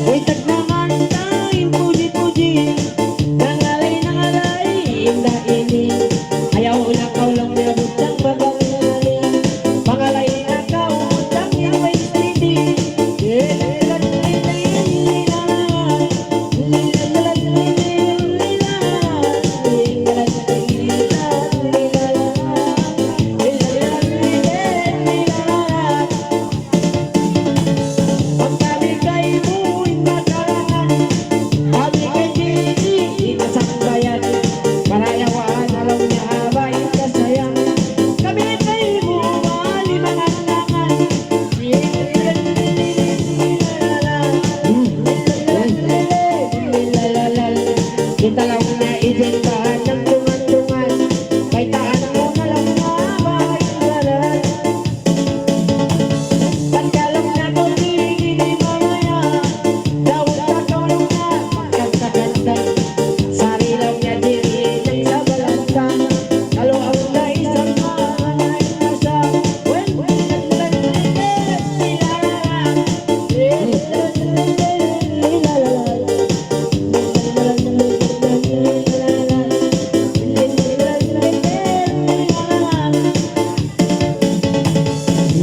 Uy, tagna' man ta in puji-puji, nangalay, nangalay, inda ini. Ayaw na kaw laung niya butang bagang ngali. Pangalay na kaw butang niya may sidi. Pagka di kaymu in makarangan, kami kay di, di masambayan. Marayawan na laung niya bay kasayang. Kami kaymu mali manganangan. Kita laung niya ijin bahan ng tungan-tungan. Kay taan mu na laung niya bay kasayang.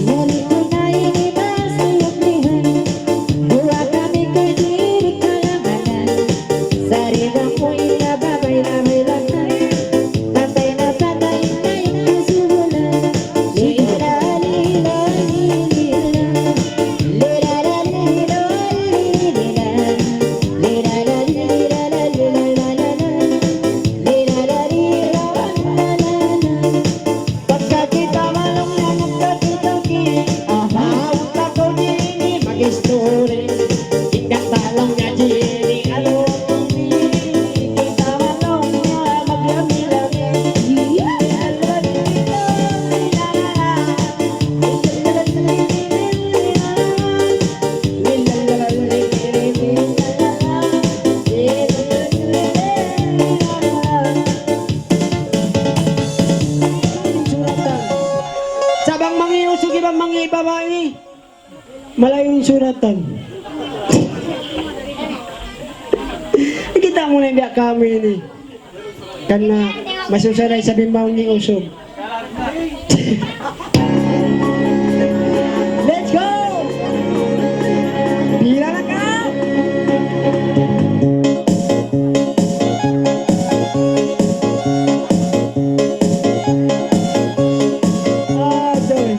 Balik ku na ini masih umihan. Duwa kami kay di' kalanganan. Sari na mu ina babay na may lakan. Patay na patay na in kasuhulan. Lila, lila, lila. Lila, lila, lila, lila. Lila, lila, lila, lila, lila. Lila, lila, lila, lila. Pagka kita malung na nagkakita-kita, aha, utak ko di ini mag-istori. Ikatalong na di ini, alo, kita malung na maglami-lami. Sa' bang mangi' usug iban mangi' babai, malayu' in suratan. Kita' mu na in biya' kami ini. Karna' masusa da isab in mangi' usug. Let's go! Pila na ka? Ah, sorry.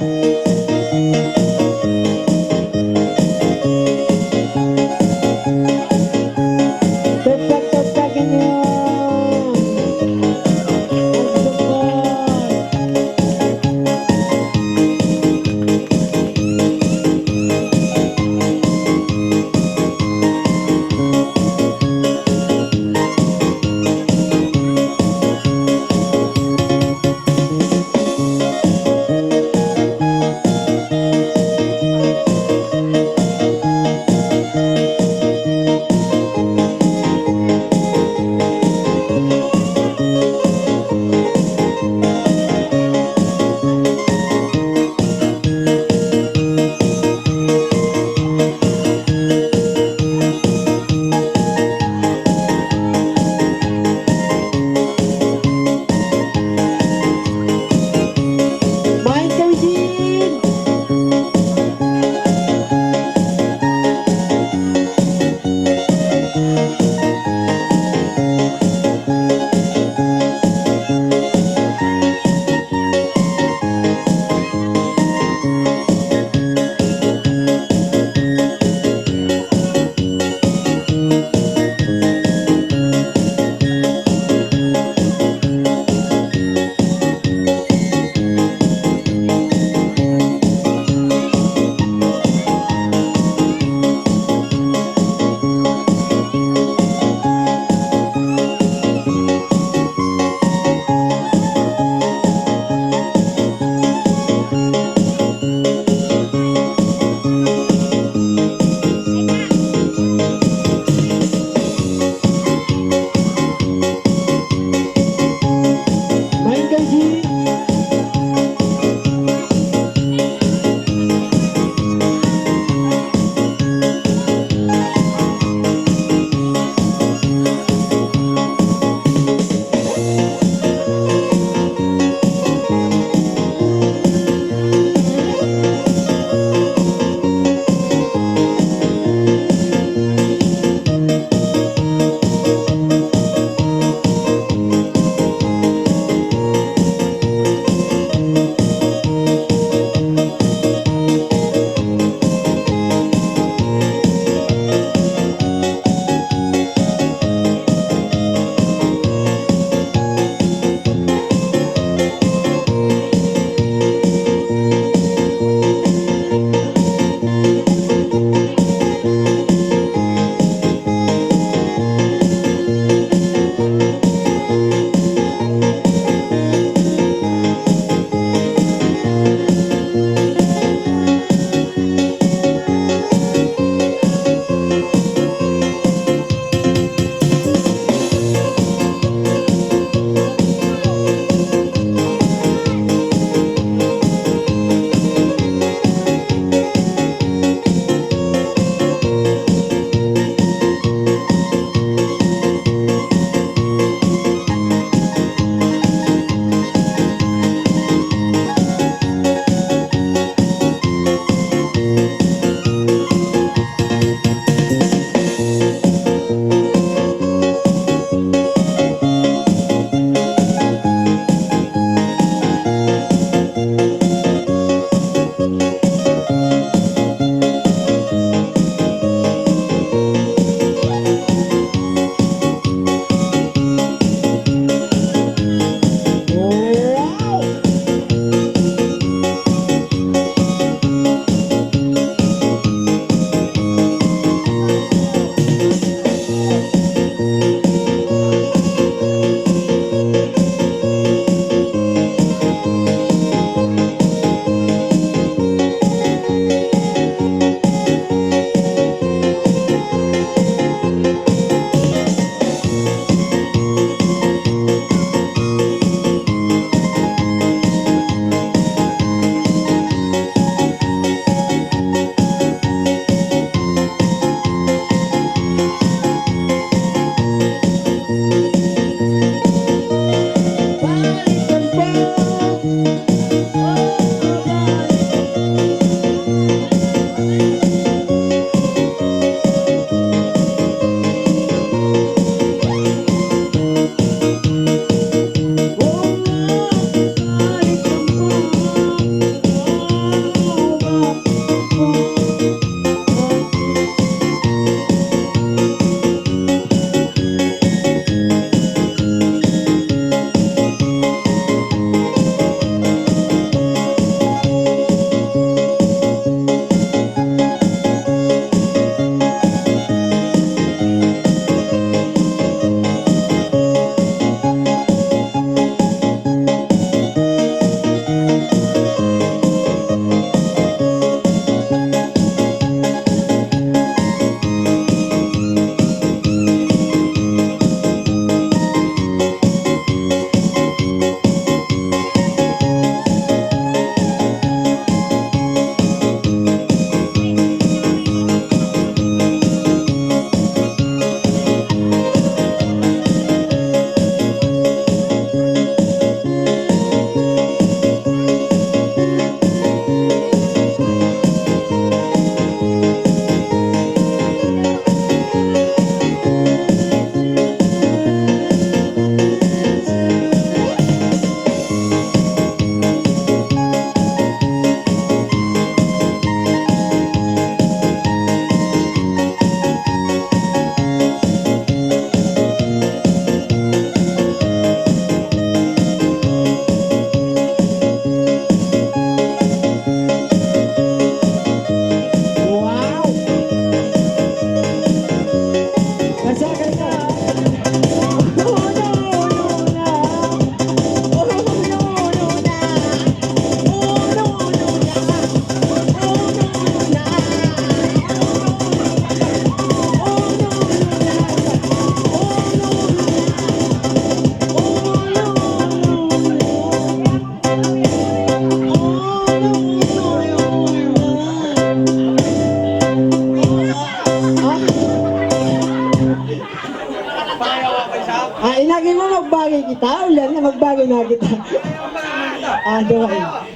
Aduh,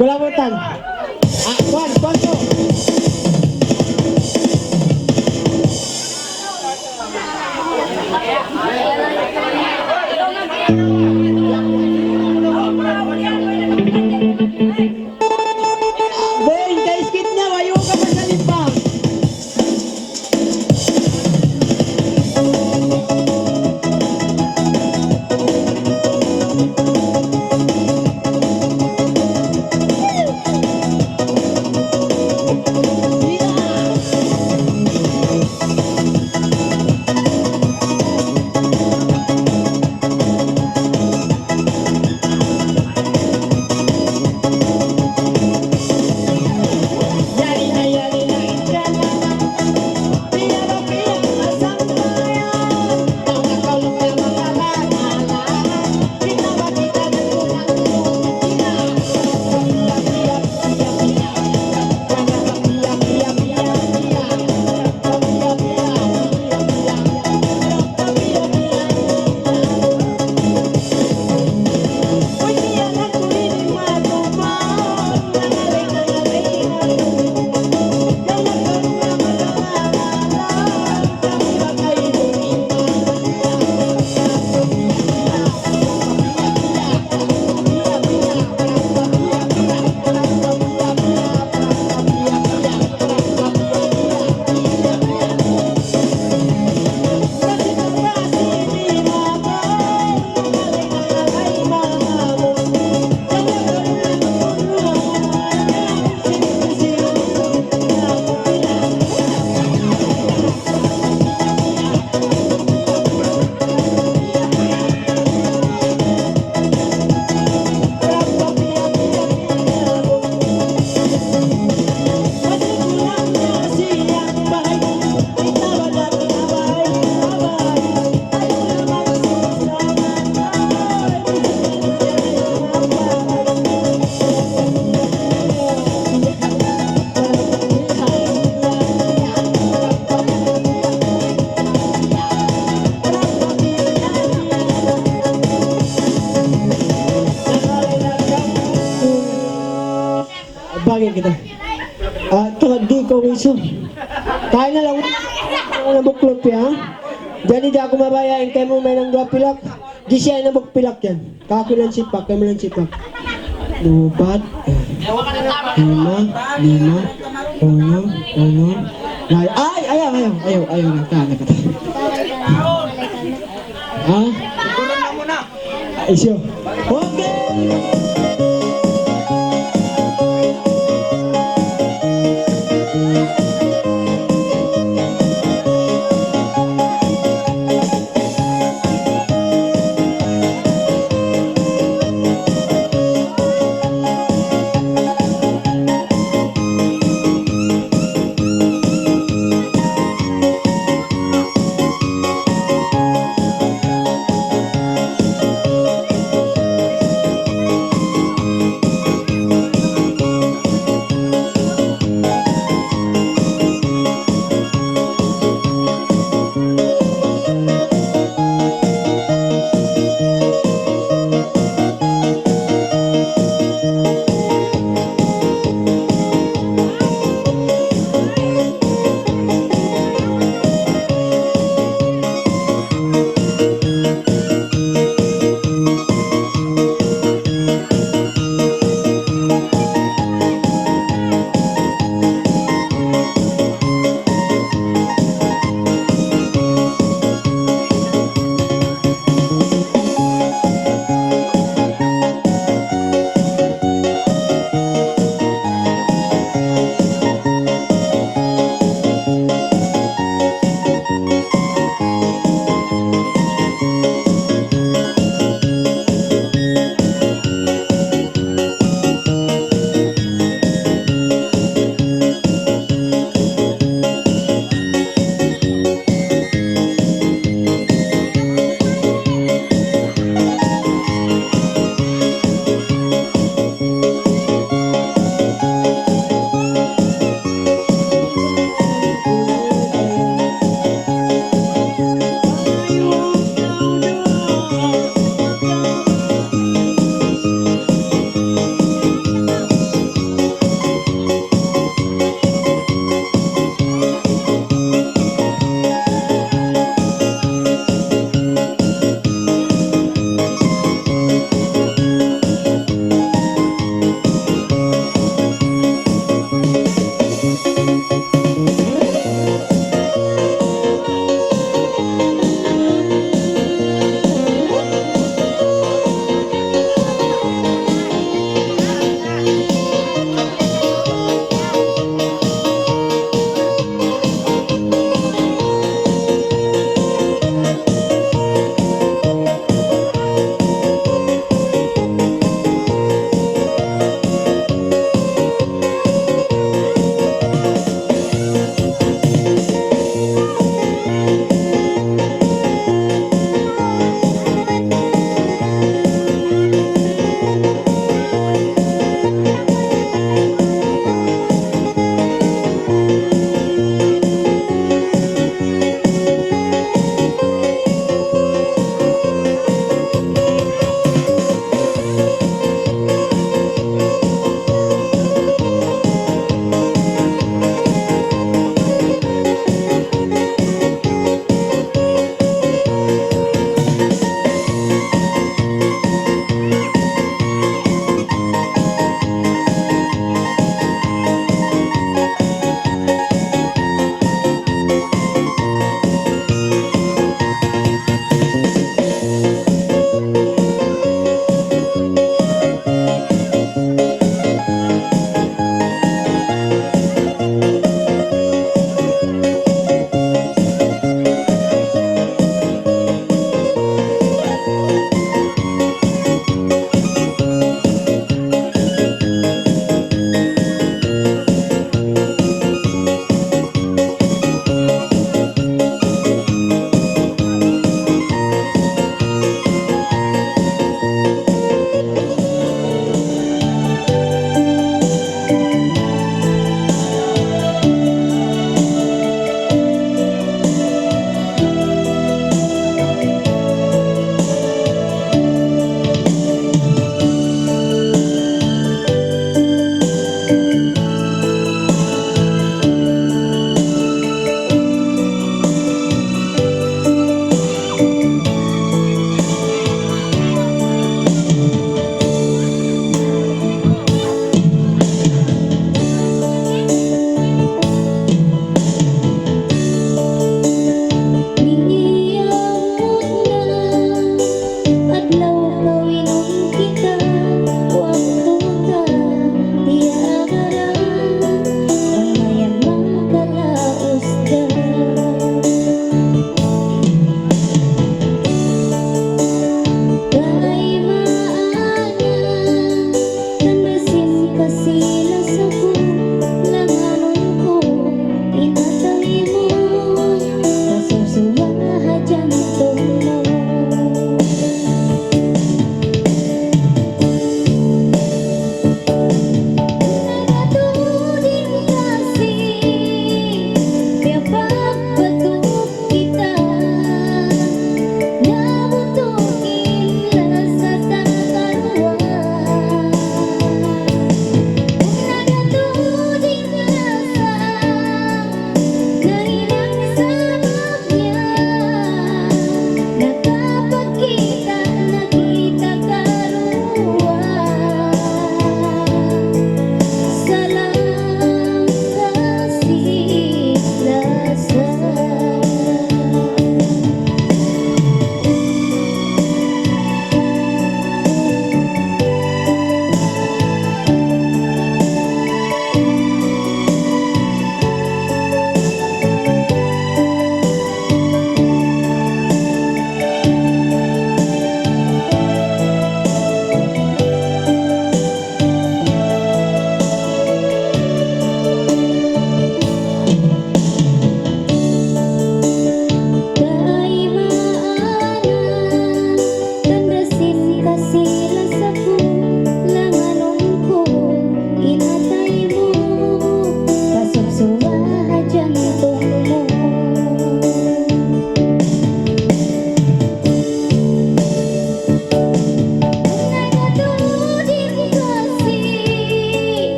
kulabutan. Ah, kuwan, kuwan to. Beng, kaiskit niya, wayu ka pa sa lipa. Bagay kita. Ah, tungud di' ku isu. Kaya na lang. Ang nabuklot ya. Jadi di' aku mabaya' in kaymu mahinang duwa pilak. Di' siya in nabuk pilak yan. Kaku' lang sipak, kaymu lang sipak. Upat, lima, lima, unum, unum. Ay, ay, ayaw, ayaw, ayaw, ayaw, nagka, nagka. Ha? Ay, siya. Okay.